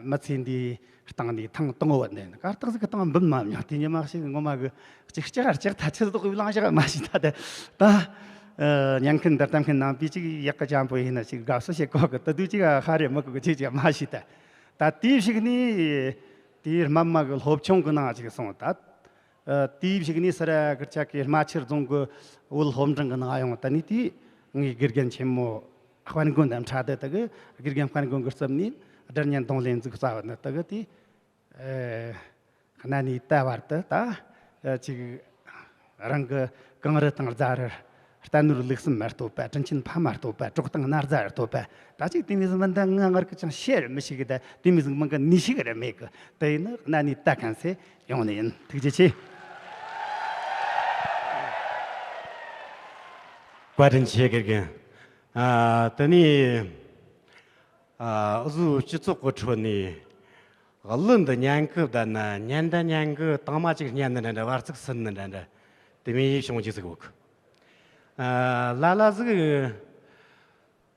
མི་ཚེ་འདི་སྟེང་ནས་ཐེངས་དང་པོ་བ་ནས་གར་སྟེགས་ཟིག་གི་སྟེང་འབུད་མ་མྱོང་། དེ་ཉི་མ་ཞིག་ངོ་མ་གི་ཅིག་ལྕག་ལྕག་ཐ་ཆད་དོག་གི་བླངས་བཞག་མ་ཤེས། ད་དེ་ད་ཨ་ཉན་མཁན་འདིར་གཏམ་མཁན་ནང་པའི་ཅིག་ཡག་གི་ཅང་པོ་ཡིན་ན་ཅིག་དགའ་བསུ་བྱེད་གོ་གི། ད་དུས་ཅིག་ཨ་ཧ་རེ་མི་གོ་གི་ཅིག་ཅིག་མ་ཤེས། ད་ད་དེའི་ཞིག་ནས་དེའི་རྨ་མ་གི་སློབ་ཆུང་གི་ནང་ཅིག་སོང་། ད་ཨ་དེའི་ཞིག་ནས་སི་ར་གི་ཆ་གི་རྨ་ཆུ་རྫོང་གི་བོད་སློབ་འབྲིང་གི་ནང་ཡོང་། ད་ནི་དེ་ངའི་དགེ་རྒན་ཆེན་མོ་དཔལ་མགོན་དམ་ཕྲ་དེ་ད་གི་དགེ་རྒན་དཔལ་མགོན་གི་རྩིབ་ནས་སྒྲ་སྙན་རྡུང་ལེན་ཟིག་བསགས་ནི་ད་གི་དེ། ཨེ། གནའ་ནས་ད་བར་དུ་ད་ཅིག་རང་གི་གངས་རི་དང་རྫ་རི། རྟ་ནོར་ལུག་གསུམ་མ་གཏོགས་པ། དྲིན་ཆེན་ཕ་མ་གཏོགས་པ། གྲོགས་དང་ན་རྫ་གཏོགས་པ། ད་ཅིག་དེ་མི་ཟིག་མི་འདི་ང་ངར་གི་ཅང་བཤད་མི་ཤེས་གི། ད་དེ་མི་ཟིག་མི་གི་ནི་ཤེས་གི་ར་མེད་གི། དེ་ཡིན་ན་གནའ་ནས་ད་གང་སེ་ཡོང་ནི་ཡིན། ཐུགས་རྗེ་ཆེ། བཀའ་དྲིན་ཆེ་དགེ་རྒན། ཨ། དེ་ནས། ཨ། འུ་ཚོའི་སྤྱི་ཚོགས་ཀྱི་ཁྲོད་ནས་གླུ་འདི་ཉན་གི་བསྡད་ན་ཉན་ད་ཉན་གི། དང་མ་ཅིག་ཉན་ནི་འདྲ་འདྲ། བར་ཚིགས་ཟིན་ནི་འདྲ་འདྲ། དེ་མིན་ཡེ་བྱུང་རྒྱུ་ཟིག་ཡོད་གི། ཨ། ལ་ལ་ཟིག་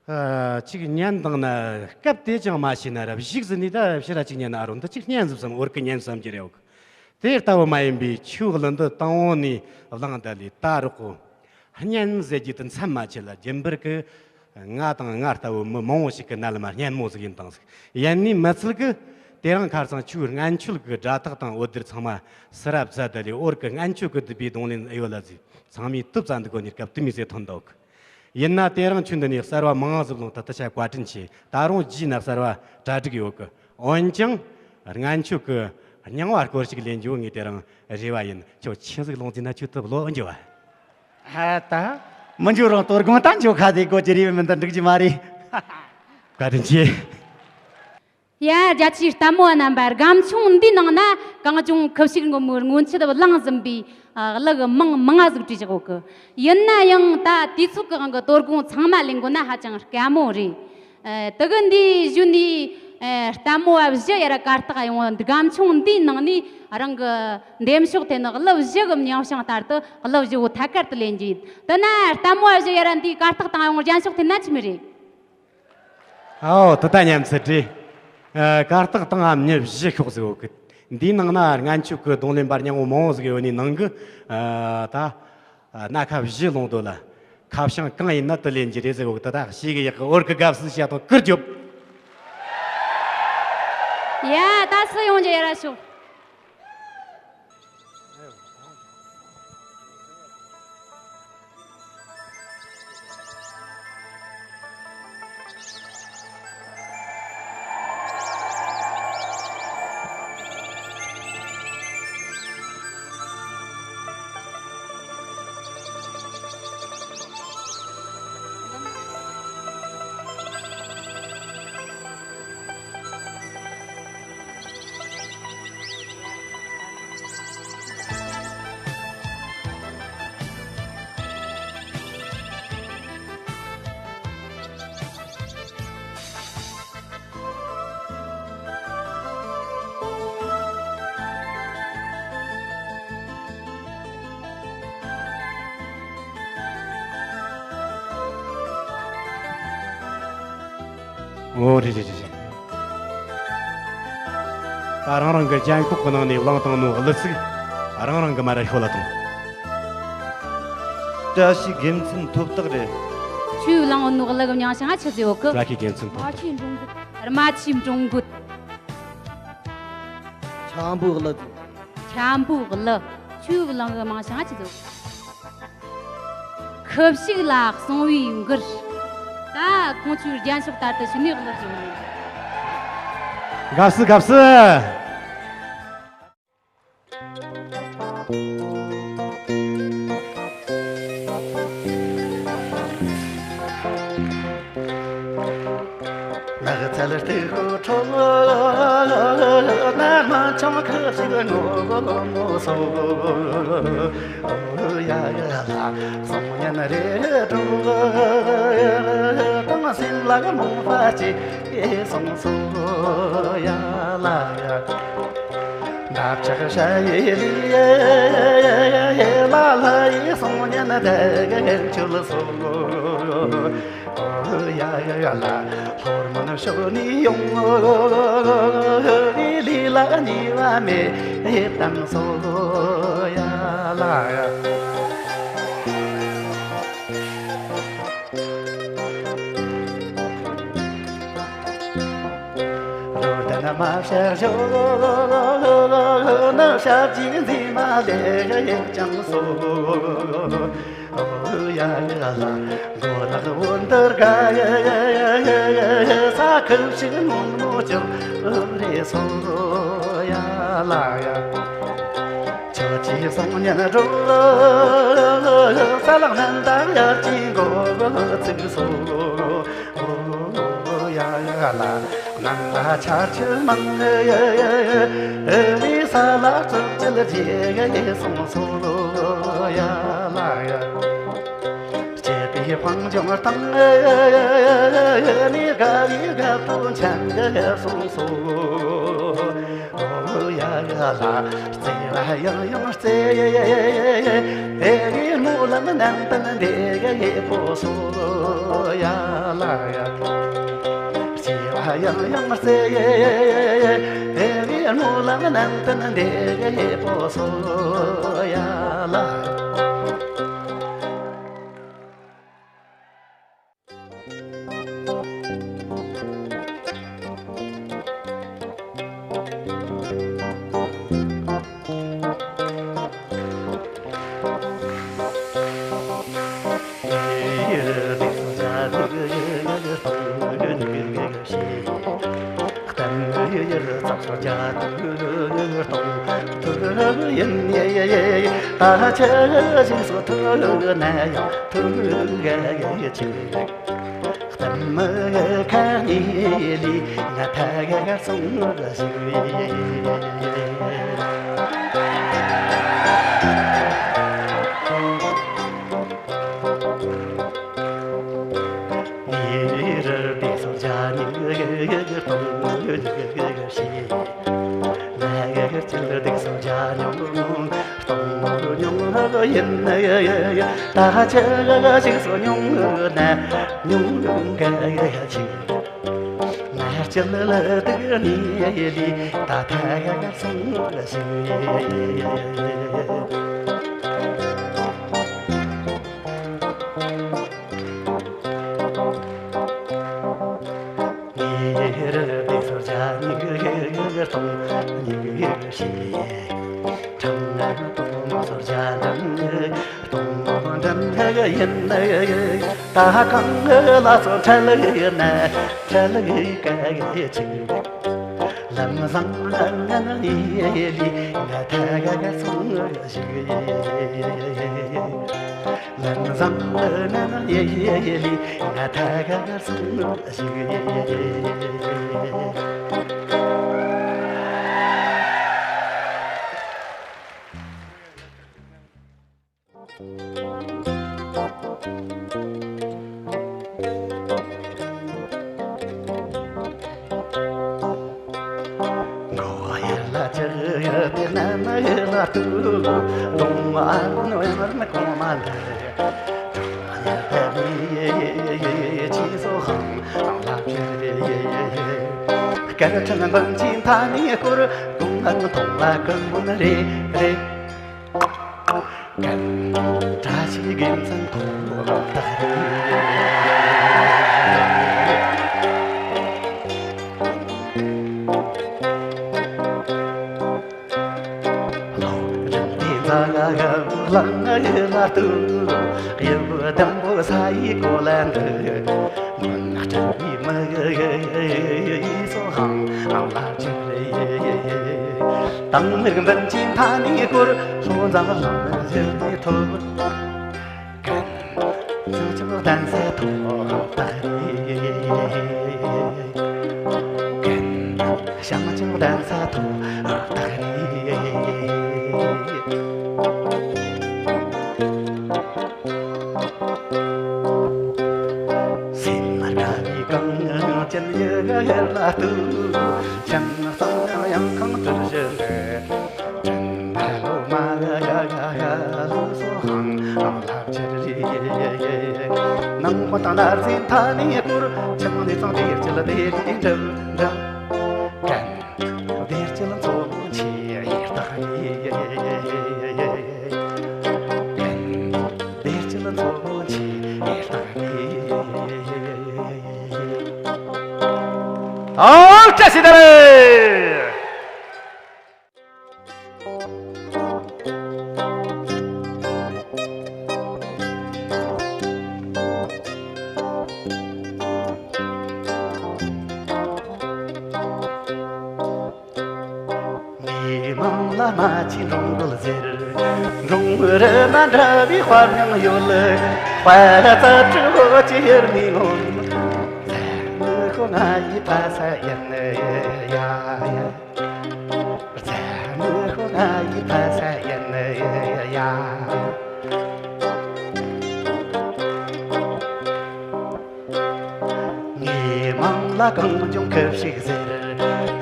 ཨ། ཅིག་ཉན་དང་ན་སྐབས་དེ་ཅང་མ་ཤེས་ན་ར་གཞུག་ཟིན་ནས་ད་ཕྱིར་ར་ཅིག་ཉན་ན། ཨ་རོ་འདི་ཅིག་སྙན་ཟིག་བསམ། འོར་གི་སྙན་བསམ་གྱི་རེད་ཡོད་གི། དེ་ལྟ་བུ་མ་ཡིན་པའི་ཆོས་གླུ་འདི་དང་པོ་ནས་བླངས་ད་ལས་ད་རག་གོ། སྙན་ཟེར་རྒྱུ་དེ་མཚམས་མ་ཆད་ལ་རྒྱུན་པར་གི་ང་དང་ང་ལྟ་བུ་མི་མང་བོ་ཞིག་གི་མནལ་མ་སྙན་མོ་ཟིག་ཡིན་དང་ཟིག་ཡན་ནི་མི་ཚུལ་གི། དེ་རིང་ཁ་སང་ཆོས་སྔན་ཆོས་གི་སྒྲ་ཐག་དང་འོད་སྡེར་ཚང་མ་སི་ར་བཙལ་ད་ལས་འོར་གི་སྔན་ཆོས་གི་བསྡུས་པའི་རྡུང་ལེན་ཨེ་ཡོད་ལ་ཟིག་ཚང་མས་ཏུབ་ཙམ་འདུག་གོ་ནི་སྐབས་དེ་མོ་ཟིག་ཐོན་འདུག་ཡིན་ན་དེ་རིང་ཁྱོད་འདི་ནས་གསར་བ་མང་ཟིག་བླངས་ད། ད་ཆ་བཀའ་དྲིན་ཆེ། ད་རུང་རྗེས་ན་གསར་བ་གྲ་སྒྲིག་ཡོད་གི། འོན་ཀྱང་སྔན་ཆད་ཀྱི་རྙིང་བ་སྐོར་ཞིག་ལེན་རྒྱུ་ངས་དེ་རིང་རེ་བ་ཡིན། ཁྱོད་ཆི་ཟིག་བླངས་ཟིན་ན་ཁྱོད་ཐུབ་ལོ་འགྱོ་བ། ཧ་ད། མི་འགྱུར་རང་དོ་དགོང་ད་འགྱོ་ཁ་དེ་གོ་གི་རེ་བ་མིན་ད་འགྲིག་གི་མ་རེད། བཀའ་དྲིན་ཆེ། ཡ། རྒྱ་ཆེའི་ལྟད་མོ་བ་རྣམ་པ། སྒམ་ཆུང་འདིའི་ནང་ན་གངས་ལྗོངས་ཁུ་བྱུག་མགོན་པོའི་སྔོན་ཆད་བླངས་ཟིན་པའི་གླུ་གི་མིང་མང་ང་ཟིག་བྲིས་བཞག་ཡོད་གི། ཡིན་ན་ཡང་ད་དུས་ཚོད་ཀྱི་དབང་གིས་དོ་དགོང་ཚང་མ་ལེན་དགོས་ན་ཧ་ཅང་དཀའ་མོ་རེད། ཨ། དེ་གི་འདིའི་གཞུག་ནས། ཨ། ལྟད་མོ་བ་བཞི་ཡར་གར་སྟེགས་ཡོང་། སྒམ་ཆུང་འདིའི་ནང་ནས་རང་གི་འདེམས་ཤོག་དེ་ནི་གླུ་བཞི་གི་མྱིང་བྱང་ལྟར་དུ་གླུ་བཞི་བོ་ཐད་ཀར་དུ་ལེན་རྒྱུ་ཡིན། དེ་ན་ལྟད་མོ་བ་བཞི་ཡར་འདིའི་གར་སྟེགས་སྟེང་ཡོང་རྒྱན་ཤོག་འཐེན་ན་ཆི་མི་རེད། ཨའོ། དེ་ད་ཉམས་ཚད་རེད། ཨ། གར་སྟེགས་སྟེང་ང་མྱི་བཞི་ཤོག་ཟིག་ཡོད་གི། འདིའི་ནང་ན་སྔན་ཆད་ཀྱི་རྡུང་ལེན་པ་རྙིང་བོ་མང་བོ་ཟིག་ཡོད་ནི་ནང་གི། ཨ། ད་ཨ་སྣ་ཁ་བཞི་ལོངས་དོ་ལ། ཁ་བྱང་གང་ཡིན་ན་དེ་ལེན་རྒྱུ་རེད་ཟེར་གོ་གི། དེ་ད་ཞེ་གི་ཡག་གི། འོར་གི་དགའ་བསུ་བྱ་དང་། ཀིར་རྒྱོབ། ཡ། ད་སུ་ཡོང་རྒྱུ་ཡར་ཤོག། ཨོ། རེད་རེད་རེད་རེད། ད་རང་རང་གི་རྒྱན་ཤོག་གི་ནང་ནས་བླངས་བཏང་ནོ་གླུ་ཚིག་རང་རང་གི་མར་ཤོད་ལ་ཐོངས། བཀྲ་ཤིས་དགེ་མཚན་ཐོབ་རྟགས་རེད། ཁྱོས་བླངས་ནོ་གླུ་གི་མྱིང་བྱང་ང་ཆི་ཟེར་ཡོད་གི། བཀྲ་ཤིས་དགེ་མཚན་ཐོབ་རྟགས། རྨ་ཆུའི་འབྲོང་རྒོད། རྨ་ཆུའི་འབྲོང་རྒོད། འཁྱམ་པོའི་གླུ་ཟེར། འཁྱམ་པོའི་གླུ། ཁྱོས་བླངས་གི་མྱིང་བྱང་ང་ཆི་ཟེར་ཡོད་གི། ཁུ་བྱུག་ལ་གསང་བའི་མགུར། ད་ཁོང་ཚོའི་རྒྱན་ཤོག་ལྟར་དུ་ཞུ་ནས་གླུ་བཟོས་ནས། དགའ་བསུ་དགའ་བསུ། གལ་ཏེ་ཁོ་ཁྲོ་ན་མ་ཆུང་ཁ་ཞིག་ངོ་མོ་སོ། ཡ་ཡ་ལ་སོང་ཉན་རེ་འགྲོ་དང་སེམས་ལ་མོ་ཕ་ཅི་སོང་སོ། ཡ་ལ་ཡ། འདབ་ཆགས་ཤ་ཡི་ལི་ལ་ལ་ཡི་སོང་ཉན་དེ་ག་ཆུ་ལ་སོ། ཡ་ཡ་ཡ་ལ་ལྷོར་མོན་ཕྱོགས་ནས་ཡོང་། ལི་ལ་ཉེ་བ་མེད་དམ་སོ། ཡ་ལ་ཡ། རོ་ལྡན་མ་བྱ་ཞོ་ནི་ཞབས་ཀྱི་མཛེས་མ་ལེགས་ཡེད་ཀྱང་སོ། ཡ་ཡ་ལ་མགོ་ནག་བོ་འདིར་ག་ས་ཁུབ་ཞིག་སྔོན་མོ་ཅིག་རེད་སོ། ཡ་ལ་ཡ། ཁྱོད་ཀྱིས་སང་ཉིན་འགྲོ་ས་ལག་ནན་ད་ཡར་གྱི་མགོ་ཚིག་སོ། ཡ་ཡ་ལ་ནང་ལ་ཆར་ཆུ་མང་ལི་ས་ལ་ཙོག་ཅི་ལ་རྗེས་སོང་སོ། ཡ་ལ་ཡ། སྐྱེས་པའི་དཔལ་འབྱོར་དང་ནི་དགའ་བའི་དགའ་སྤྲོ་འཆམ་གི་སོང་སོ། ཡ་ཡ་ལ་བརྩེ་བ་ཡང་ཡང་བརྩེ། དེ་བའི་སྨོན་ལམ་ནན་ཏན་འདེགས་ཡེད་པོ་སོ། ཡ་ལ་ཡ། བརྩེ་བ་ཡང་ཡང་བརྩེ། དེ་བའི་སྨོན་ལམ་ནན་ཏན་འདེགས་ཡེད་པོ་སོ། ཡ་ལ། ད་ཆ་ཞིག་སོ་ཐུག་ན་ཡང་ཐུག་ག་ཡ་ཆེ། གཏམ་མི་ཁ་ཉེ་ལི་ང་ཐ་ག་ག་སོང་ཞིག་ཡེ། ཉེ་རར་དེ་སོ་ཇ་ཉི་གཏོང་ཞིག་ཡེ། ང་ཡར་ཅིག་ལ་སྡུག་སོ་བྱ་མྱོང་། གཏོང་མྱོང་ཡིན་ན་ཡ་ཡ་ཡ། ད་ཆ་ཞིག་སོ་མྱོང་ན་མྱོང་ག་ཡ་ཡ་ཅིག། ང་ཅི་ལ་ལ་སྡུག་ནི་ཡ་ཡ་ལི། ད་ད་ཡ་ཡ་སོང་ཞིག་ཡ་ཡ་ཡ། ཉེ་རུ་དེ་སོ་བྱ་ཉིག་གཏོང་ཉིག་ཞིག་ལས། ཁྲང་ང་གཏོང་སོ་བྱ་འགྲམ་གཏོང་འགྲམ་ཡིན་ན། ད་གང་ལ་སོ་ཁྲལ་ཡིན་ན་ཁྲལ་ཡིན་ག་ཡེ་ཆིག། ལམ་བཟང་ང་ནི་ཡེ་ལི་ང་ད་ག་ག་སོང་ཞིག་ཡེ། ལམ་བཟང་ང་ནི་ཡེ་ལི་ང་ད་ག་ག་སོང་ཞིག་ཡེ། མགོ་ཡར་ལ་ཅི་ཡོད་དེ་ན་མི་ཡར་ལ་ཏུ། གདོང་མ་ནོ་ཡར་མི་གོང་མ་ལ། གྲོང་ཡར་ལ་མི་ཡེ་ཡེ་ཡེ་ཡེ་ཅི་སོ་ཧང་ཧང་ལ་ཅི་རེ་ཡེ་ཡེ་ཡེ། སྐར་ཕྲན་འབུམ་གྱི་མཐའ་ནས་སྐོར། གདོང་ང་མཐོང་ལ་ཀུན་མོན་རེ་རེ། བཀྲ་ཤིས་དགེ་མཚན་ཐོག་བདག་རེད། ལོ་རིམ་པའི་འཛའ་ག་ག་ལང་ཡི་ལ་ཏུ། གཡུ་ལྡུམ་པོ་ས་ཡི་གོ་ལ་འདི། མགོན་སྤྲུལ་པའི་མི་ཡི་སོ་ཧང་ཧང་ལ་ཅི་རེད། དང་མིག་འཛིན་གྱི་མཐའ་ནས་སྐོར། ལྷོ་འཛམ་གླིང་ནས་ཡོད་པའི་ཐོབ། ཀན་ཙི་ཅོ་གདན་སའི་ཐོག་ལྟ་རེད། ཅང་ཅང་གདན་ས་ཐོག་བཏགས་རེ། སེམས་དགའ་བའི་གངས་ཅན་ཡུལ་ལ་ལྟོས། ཁྱིམ་ཚང་ཡང་ཁང་དུ་བཞུགས། དྲིན་ལོ་མ་ཡ་ཡ་ཡ་ལོ་སོ་ཧང་ཨང་ལ་བཅར་རེ། ནང་མི་དང་ནར་སེམས་མཐའ་ནས་བསྐོར། ཁྱིམ་ནས་ཚང་དེར་ཅི་ལ་དེ་ལས་འགྲིམ་འགྲིམ། གན་དེར་ཅི་ལ་མཚོ་མོ་ཆེ་ཡེ་ལྟ་ཡེ། གན་དེར་ཅི་ལ་མཚོ་མོ་ཆེ་ཡེ་ལྟ་ཡེ། ཨོ་བཀྲ་ཤིས་བདེ་ལེགས། མི་མང་ལ་མ་ཆེ་འབྲོང་རྒོད་ཟེར། འབྲོང་རི་མ་འདྲ་བའི་དཔའ་རྙིང་ཡོད། དཔའ་རྩལ་དྲུག་པོ་ཅི་ཡེར་མི་ངོམ། མི་ཁོ་ང་ཡི་ཕ་ས་ཡིན་ཡ་ཡ། རྩ་མི་ཁོ་ང་ཡི་ཕ་ས་ཡིན་ཡ། ངའི་མིང་ལ་གངས་ལྗོངས་ཁུ་བྱུག་ཟེར།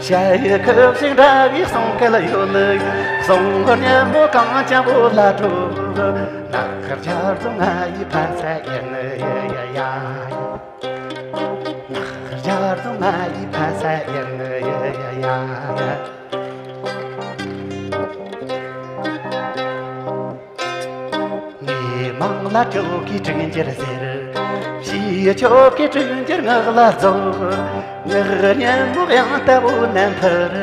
ཞྭ་ཡི་ཁུ་བྱུག་འདྲ་བའི་གསུང་སྐད་ཡོད། གསུང་སྙན་མོ་གངས་ཅན་པོ་ལ་སྒྲོག། ནགས་རྒྱ་རྫོང་ང་ཡི་ཕ་ས་ཡིན་ཡ་ཡ། ནགས་རྒྱ་རྫོང་ང་ཡི་ཕ་ས་ཡིན་ཡ་ཡ། ངའི་མིང་ལ་ཁྱོ་གའི་དྲུག་འགྱུར་ཟེར། ཞེས་ཁྱོ་གའི་དྲུག་འགྱུར་ངག་ལ་རྫོགས། ངག་སྙན་མོ་དབྱངས་ལྟ་བུ་ནམ་འཕུར།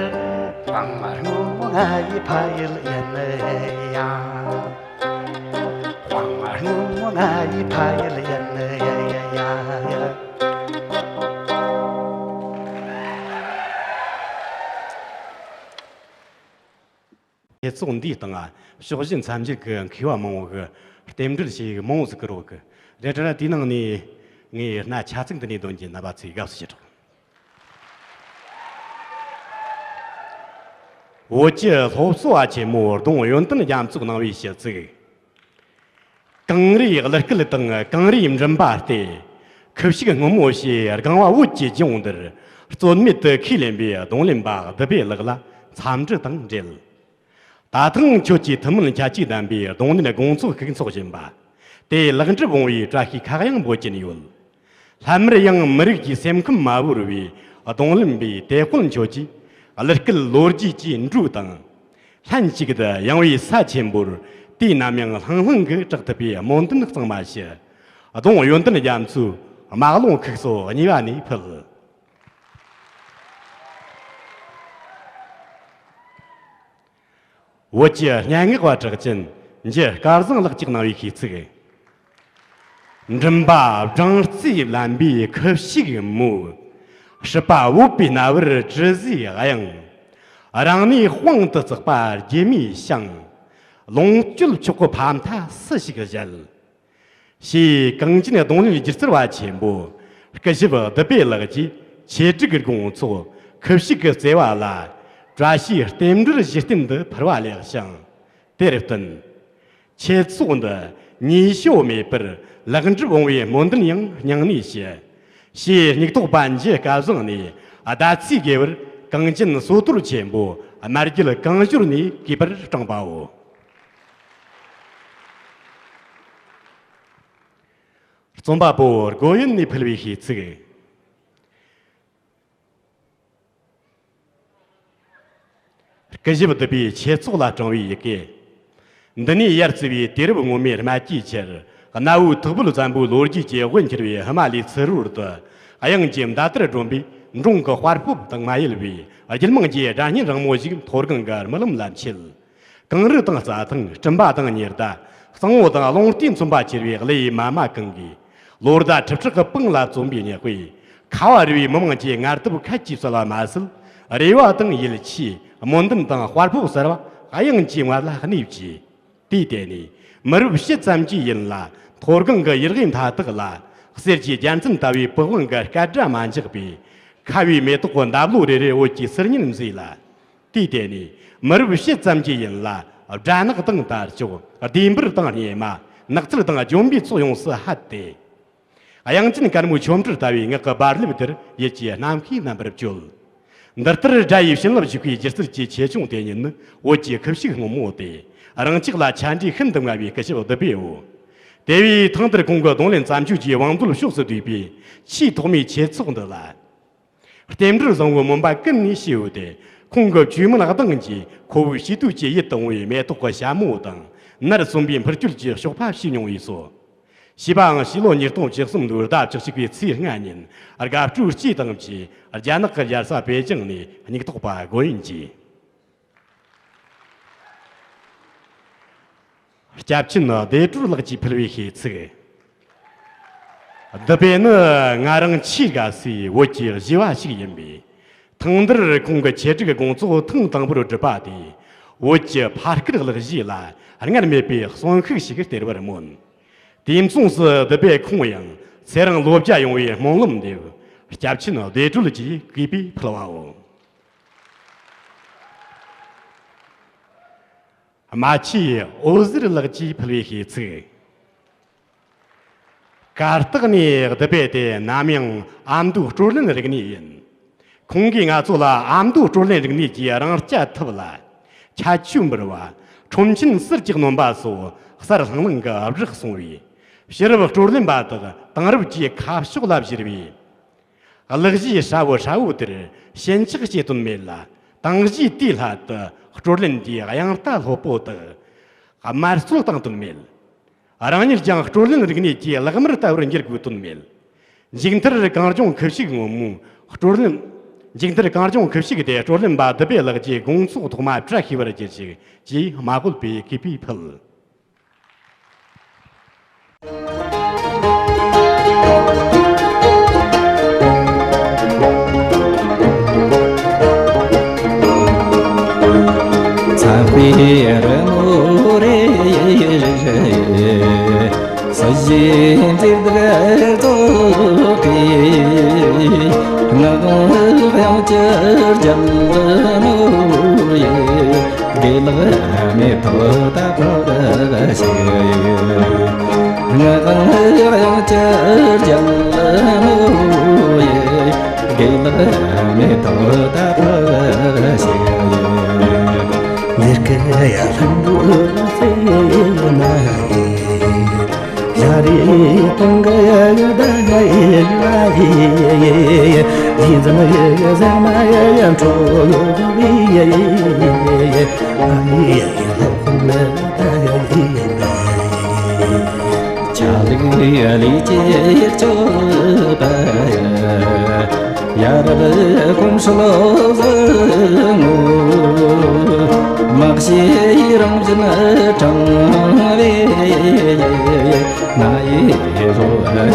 དཔའ་སྔོན་མོ་ང་ཡི་ཕ་ཡུལ་ཡིན་ཡ། དཔའ་སྔོན་མོ་ང་ཡི་ཕ་ཡུལ་ཡིན་ཡ་ཡ་ཡ། ཆེད་ཚོགས་འདིའི་སྟེང་ཕྱོགས་བཞི་མཚམས་བརྒྱད་ཀྱི་མཁས་པ་མང་བོ་གི་རྟེན་འབྲེལ་བྱེད་ཡིག་མང་བོ་ཟིག་བཀུར་ཡོད་གི་རེད། དྲ་དེའི་ནང་ནས་ངས་སྣ་ཆ་ཚིག་འདི་ནས་འདོན་གྱི། རྣམ་པ་ཚོས་དགའ་བསུ་ཞུ་རོགས། བོད་ཀྱི་སློབ་གསོ་བ་ཆེན་མོ་ལྡོང་ཡོན་ཏན་རྒྱ་མཚོས་གནང་བའི་ཞུ་ཚིག་གངས་རིའི་གླུ་སྐད་དང་གངས་རིའི་མགྲིན་པ་སྟེ། ཁུ་བྱུག་སྔོན་མོ་ཞེས་རྒན་པ་བོད་ཀྱི་ལྗོངས་འདིར་རྩོད་མེད་དུ་ཁས་ལེན་པའི་རྡུང་ལེན་པ་བདུད་བྷེ་ལགས་ལ་འཚམས་འདྲི་དང་འབྲེལ། ད་ཐེངས་ཁྱོད་ཀྱིས་ཐུན་མིན་ཁྱད་ཆོས་ལྡན་པའི་རྡུང་ལེན་དགོང་ཚོགས་ཤིག་འཚོགས་བཞིན་པ་དེ་ལེགས་འགྲུབ་འོང་བའི་བཀྲ་ཤིས་ཁ་གཡང་འབོད་ཀྱིན་ཡོད། སླད་མར་ཡང་མི་རིགས་ཀྱི་སེམས་ཁམས་མ་བོར་བའི་རྡུང་ལེན་པའི་དེད་དཔོན་ཁྱོད་ཀྱིས་གླུ་སྐད་ལོ་རྒྱུས་ཀྱི་འགྲོས་དང་། ལྷན་ཅིག་ཏུ་ཡངས་པའི་ས་ཆེན་པོར་དུས་ནམ་ཡང་ལྷང་ལྷང་གིས་གྲགས་ཐུབ་པའི་སྨོན་འདུན་གཙང་མ་ཞུ། ལྡོང་ཡོན་ཏན་རྒྱ་མཚོའི་དམག་རླུང་ཁུག་སོ་གཉིས་པ་ནས་ཕུལ། བོད་ཀྱི་སྙན་ངག་པ་གྲགས་ཅན་འཇུ་སྐལ་བཟང་ལགས་ཀྱིས་གནང་བའི་ཤིས་ཚིག་མགྲིན་པ་སྦྲང་རྩིས་བརླན་པའི་ཁུ་བྱུག་མོ། སྲིད་པ་འོད་པའི་རྣ་བར་དྲི་ཟའི་དབྱངས། རང་གནས་དཔང་དུ་བརྩེགས་པ་སྒྱུ་མའི་ཞིང་། ལོངས་སྤྱོད་མཆོག་གི་ཕ་མཐའ་སུ་ཞིག་བཞེད། ཞེས་གངས་ཅན་རྡུང་ལེན་སྒྱུ་རྩལ་བ་ཆེན་པོ་སྐུ་ཞབས་བདུད་བྷེ་ལགས་ཀྱིས་ཆེད་སྒྲིག་དགོང་ཚོགས་ཁུ་བྱུག་གི་བརྩེ་བ་ལ་བཀྲ་ཤིས་རྟེན་འབྲེལ་གཞི་རྟེན་དུ་ཕུལ་བ་ལེགས་ཤིང་། དེར་བརྟེན། ཆེད་ཚོགས་འདི་ཉེས་ཤོས་མེད་པར་ལེགས་འགྲུབ་འོང་བའི་སྨོན་འདུན་ཡང་སྙིང་ནས་ཞུ། ཞེས་སྙིགས་ཐོག་པ་འཇུ་སྐལ་བཟང་ནས་ཟླ་ཚེས་དགེ་བར་གངས་ཅན་སོ་ཐོར་ཆེན་པོ་རྨ་རྒྱལ་གངས་ཞོར་ནས་གུས་པར་བཀྲོངས་པའོ། རྩོམ་པ་པོ་སྒོ་ཡོན་ནས་ཕུལ་བའི་ཤིས་ཚིག་སྐུ་ཞབས་བདུད་བྷེའི་ཆེད་ཚོགས་ལ་དྲངས་པའི་ཡི་གེ། འདི་ནས་ཡར་བརྩིས་པའི་དུས་རབས་སྔོན་མའི་རྨ་རྒྱུད་ཆེར་གནའ་བོའི་ཐུག་པོད་བཙན་པོའི་ལོ་རྒྱུས་ཀྱི་དབུ་འཁྱེར་བའི་ཧི་མ་ལའི་ཚུ་རོལ་དུ། དབྱངས་ཀྱི་མདའ་དར་སྒྲོན་པའི་འབྲོང་གི་དཔའ་སྤོབས་དང་མ་ཡལ་བའི་རྒྱུད་མང་གི་སྒྲ་སྙན་རིང་མོ་ཞིག་མཐོ་སྒང་གི་རྨི་ལམ་ལ་མཆེད། གངས་རི་དང་རྩྭ་ཐང་སྤྲིན་པ་དང་ཉི་ཟླ། གཙང་བོ་དང་རླུང་རྟའི་མཚོན་པ་ཁྱེར་བའི་གླུ་ཡི་མ་མ་གང་གིས། ལོ་ཟླ་ཁྲི་ཕྲག་གི་པང་ལ་བརྩོན་པའི་ཉི་དཔེས། ཁ་བ་རི་བའི་མི་དམངས་ཀྱི་ངལ་དུབ་ཁད་ཀྱིས་བསལ་བ་མ་ཟད། རེ་བ་དང་ཡིད་ཆེས། སྨོན་འདུན་དང་དཔའ་སྤོབས་གསར་བ་དབྱངས་ཀྱི་ངོ་ལ་གནས་བཅས། དེའི་སྟེང་ནས་མི་རབས་ཕྱེད་ཙམ་གྱིས་ཡིན་ལ། མཐོ་སྒང་གི་ཡུལ་དབུས་མཐའ་དག་ལ། གསེར་གྱི་རྒྱལ་མཚན་ལྟ་བུའི་པི་ཝང་གི་སྐད་སྒྲ་མ་འཇགས་པས། ཁ་བའི་མེ་ཏོག་གི་འདབ་ལོ་རེ་རེར་འོད་ཀྱི་སིལ་སྙན་མཛེས་ལ། དུས་དེ་ནས་མི་རབས་ཕྱེད་ཙམ་གྱི་ཡུན་ལ་སྦྲ་ནག་དང་དར་ལྕོག་ལྡུམ་བུར་དང་སྙེ་མ། ནགས་ཚལ་དང་ལྗོན་པའི་ཚོགས་ཡོངས་སུ་ཧད་དེ། དབྱངས་ཅན་དཀར་མོའི་ཆོ་འཕྲུལ་ལྟ་བུའི་ངག་གི་རྦ་རླབས་དེར་ཡིད་ཀྱི་རྣམ་ཤེས་རྣམ་པར་སྤྱོད། འདི་ལྟར་སྒྲ་ཡི་བྱིན་རླབས་ཞུགས་པའི་སྒྱུ་རྩལ་གྱི་ཆེ་ཆུང་དེ་ཉིད་ནི་བོད་ཀྱི་ཁུ་བྱུག་སྔོན་མོ་སྟེ། རང་ཅག་ལ་ཆ་འདྲིས་ཤིན་ཏུ་མངའ་བའི་སྐུ་ཞབས་བདུད་བྷེའོ། དེ་བས་ཐང་དར་ཁོང་གི་རྡུང་ལེན་བརྩམས་ཆོས་ཀྱི་བང་མཛོད་ཕྱོགས་སུ་བསྡུས་པའི་ཆེས་ཐོག་མའི་ཆེད་ཚོགས་འདི་ལ། རྟེན་འབྲེལ་བཟང་བོའི་མུན་པ་ཀུན་ནས་ཞི་ཡོད་དེ། ཁོང་གི་བཅོས་མིན་གདངས་ཀྱིས་ཁོ་བོའི་བྱིས་དུས་ཀྱི་ཡིད་དུ་འོང་བའི་མེ་ཏོག་གི་ཞྭ་མོ་དང་། ནར་སོན་པའི་འཕུར་སྐྱོད་ཀྱི་གཤོག་པ་ཞུས་མྱོང་བས་སོ། བྱིས་པའང་ཕྱི་ལོ་ཉིས་སྟོང་བཅུ་གསུམ་ལོའི་ཟླ་བཅུ་གཅིག་པའི་ཚེས་ལྔ་ཉིན་དགའ་སྤྲོའི་སྐྱིད་དང་བཅས་རྒྱ་ནག་གི་རྒྱལ་ས་པེ་ཅིང་ནས་སྙིགས་ཐོག་པ་སྒོ་ཡོན་གྱིས། སྐྱབས་ཆེན་བདེ་གྲོལ་ལགས་ཀྱིས་ཕུལ་བའི་ཤིས་ཚིག། བདུད་བྷེ་ནི་ང་རང་ཆེས་དགའ་སའི་བོད་ཀྱི་གཞས་པ་ཞིག་ཡིན་པས། ཐང་དར་ཁོང་གི་ཆེད་སྒྲིག་དགོང་ཚོགས་ཐེངས་དང་པོར་བསྒྲུབས་པ་དེས། བོད་ཀྱི་ཕ་སྐད་གླུ་གཞས་ལ་སྔར་མེད་པའི་གསོན་ཤུགས་ཤིག་སྟེར་བར་སྨོན། དུས་མཚུངས་སུ་བདུད་བྷེ་ཁོང་ཡང་ཚེ་རིང་ལོ་བརྒྱ་ཡོང་བའི་སྨོན་ལམ་འདེབས། སྐྱབས་ཆེན་བདེ་གྲོལ་གྱིས་གུས་པས་ཕུལ་བའོ། རྨ་ཆུའི་འོད་ཟེར་ལགས་ཀྱིས་ཕུལ་བའི་ཤིས་ཚིག། གར་སྟེགས་ནས་བདུད་བྷེ་དེ་ནམ་ཡང་ཨ་མདོའི་སྲོལ་རྒྱུན་རིག་གནས་ཡིན། ཁོང་གིས་ང་ཚོ་ལ་ཨ་མདོའི་སྲོལ་རྒྱུན་རིག་གནས་ཀྱི་རང་རྐྱ་ཐུབ་ལ། ཁྱད་ཆོས་འབུལ་བ། ཁྲོམ་ཆེན་གསེར་གྱི་སྣོན་པ་སོགས་གསར་ལྷང་ལྷང་གི་བསྒྲགས་སོང་བས། ཕྱི་རབས་སྲོལ་རྒྱུན་པ་དག་དེང་རབས་ཀྱི་ཁ་ཕྱོགས་ལ་བཞུར་བས། གླུ་གཞས་ཧྲ་བོ་ཧྲ་བོ་དེར་ཞེན་ཆགས་བྱེད་དོན་མེད་ལ། དེང་གཞས་དེའི་སླད་དུ་སྲོལ་རྒྱུན་གྱི་དབྱངས་རྟ་ལྷོད་པོ་དག་དམར་གསོད་བཏང་དོན་མེད། རང་ཉིད་ཀྱང་སྲོལ་རྒྱུན་རིག་གནས་ཀྱི་ལག་དམར་ལྟ་བུར་འགྱུར་དགོས་དོན་མེད། མཇུག་མཐར་གངས་ལྗོངས་ཁུ་བྱུག་སྔོན་མོའི་སྲོལ་རྒྱུན། མཇུག་མཐར་གངས་ལྗོངས་ཁུ་བྱུག་དེ་སྲོལ་རྒྱུན་པ་བདུད་བྷེ་ལགས་ཀྱིས་དགོང་ཚོགས་ཐོག་མ་བཀྲ་ཤིས་པར་གྱུར་ཅིག་ཅེས་མ་བསྐུལ་བའི་གུས་པས་ཕུལ། ཚངས་པའི་རི་མོ་རེ། སྲིད་ཞིའི་མཛེས་སྡུག་རྫོགས་པའི་ངག་དབང་དབྱངས་ཀྱི་རྒྱལ་མོ་ཡིས། དགེ་ལེགས་མེ་ཏོག་ད་ཕོག་ཞིག་ཡོད། ངག་དབང་དབྱངས་ཀྱི་རྒྱལ་མོ་ཡིས། དགེ་ལེགས་མེ་ཏོག་ད་ཕོག་ཞིག་ཡོད། འདིར་སྐད་ཡ་ལྷུན་པོ་ཚེ་ན་ཡིན། ཞག་རེ་སྟོང་གི་ཟླ་ཡི་ལ་ཡི། ཡིད་འཛིན་ཡི་ཟེར་མ་ཡི་འཕྲོ་ཡོད་པའི་ཡི། ང་ཡི་ལྷག་པར་ལ་ད་ཡི་ཡིན། ཆ་ལུགས་ལས་ཀྱི་སྤྱོད་པ་ཡི། ཡ་རབས་གོམས་སྲོལ་བཟང་ངོ་། མ་གཞི་རང་བཞིན་དྲང་བའི་ང་ཡི་བློ་བཟང་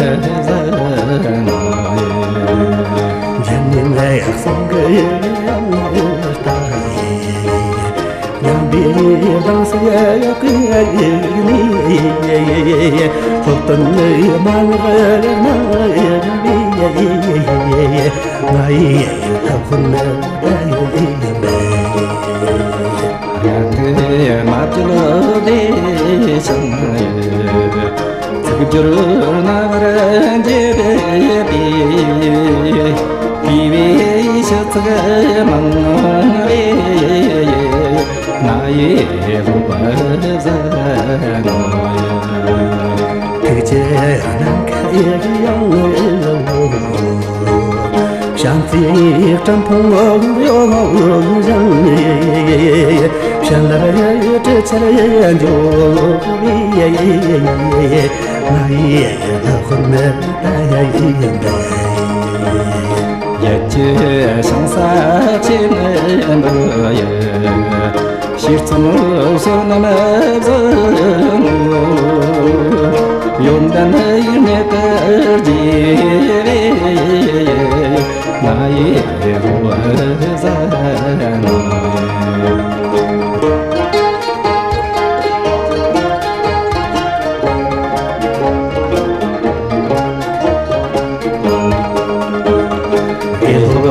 ངོ་། འཇམ་མཉེན་ཡག་སོང་གི་ཡང་ལྟ་ཡི། ཉམས་པའི་སྡང་སེམས་ཡོད་ནས། སློབ་སྟོན་མ་ངག་ན་ཡོད་པའི་ང་ཡི་ཐབས་ཁུར་ནི་ད་ཡོད་ཡིན་པས། ང་གི་མ་བཅོལ་བདེ་ཞིང་ཡོད། ཚིག་སྦྱོར་རྣ་བར་འགྱེད་པའི། དགེ་བའི་ཞུ་ཚིག་མང་བས། ང་ཡི་བློ་བཟང་ངོ་ཡི། ཐུགས་རྗེ་ནམ་མཁའི་དབྱངས་ངོ་། བྱམས་བརྩེའི་དྲན་ཕུང་ཡོད་བཞིན། བྱིན་རླབས་དྲི་ཆར་འཇོག་པའི། ང་ཡི་ལྷག་པར་ནི་ད་ཡ་ཡིན་པས། ཡིད་ཀྱི་ཞིང་ས་ཆེན་པོ་ཡི། ཤེས་ཚོམ་བསོད་ནམས་བཟང་ངོ་། ཡོན་ཏན་ཡིན་ནི་དར་རྒྱས་པའི། ང་ཡི་བློ་བཟང་ངོ་། དགེ་སློབ་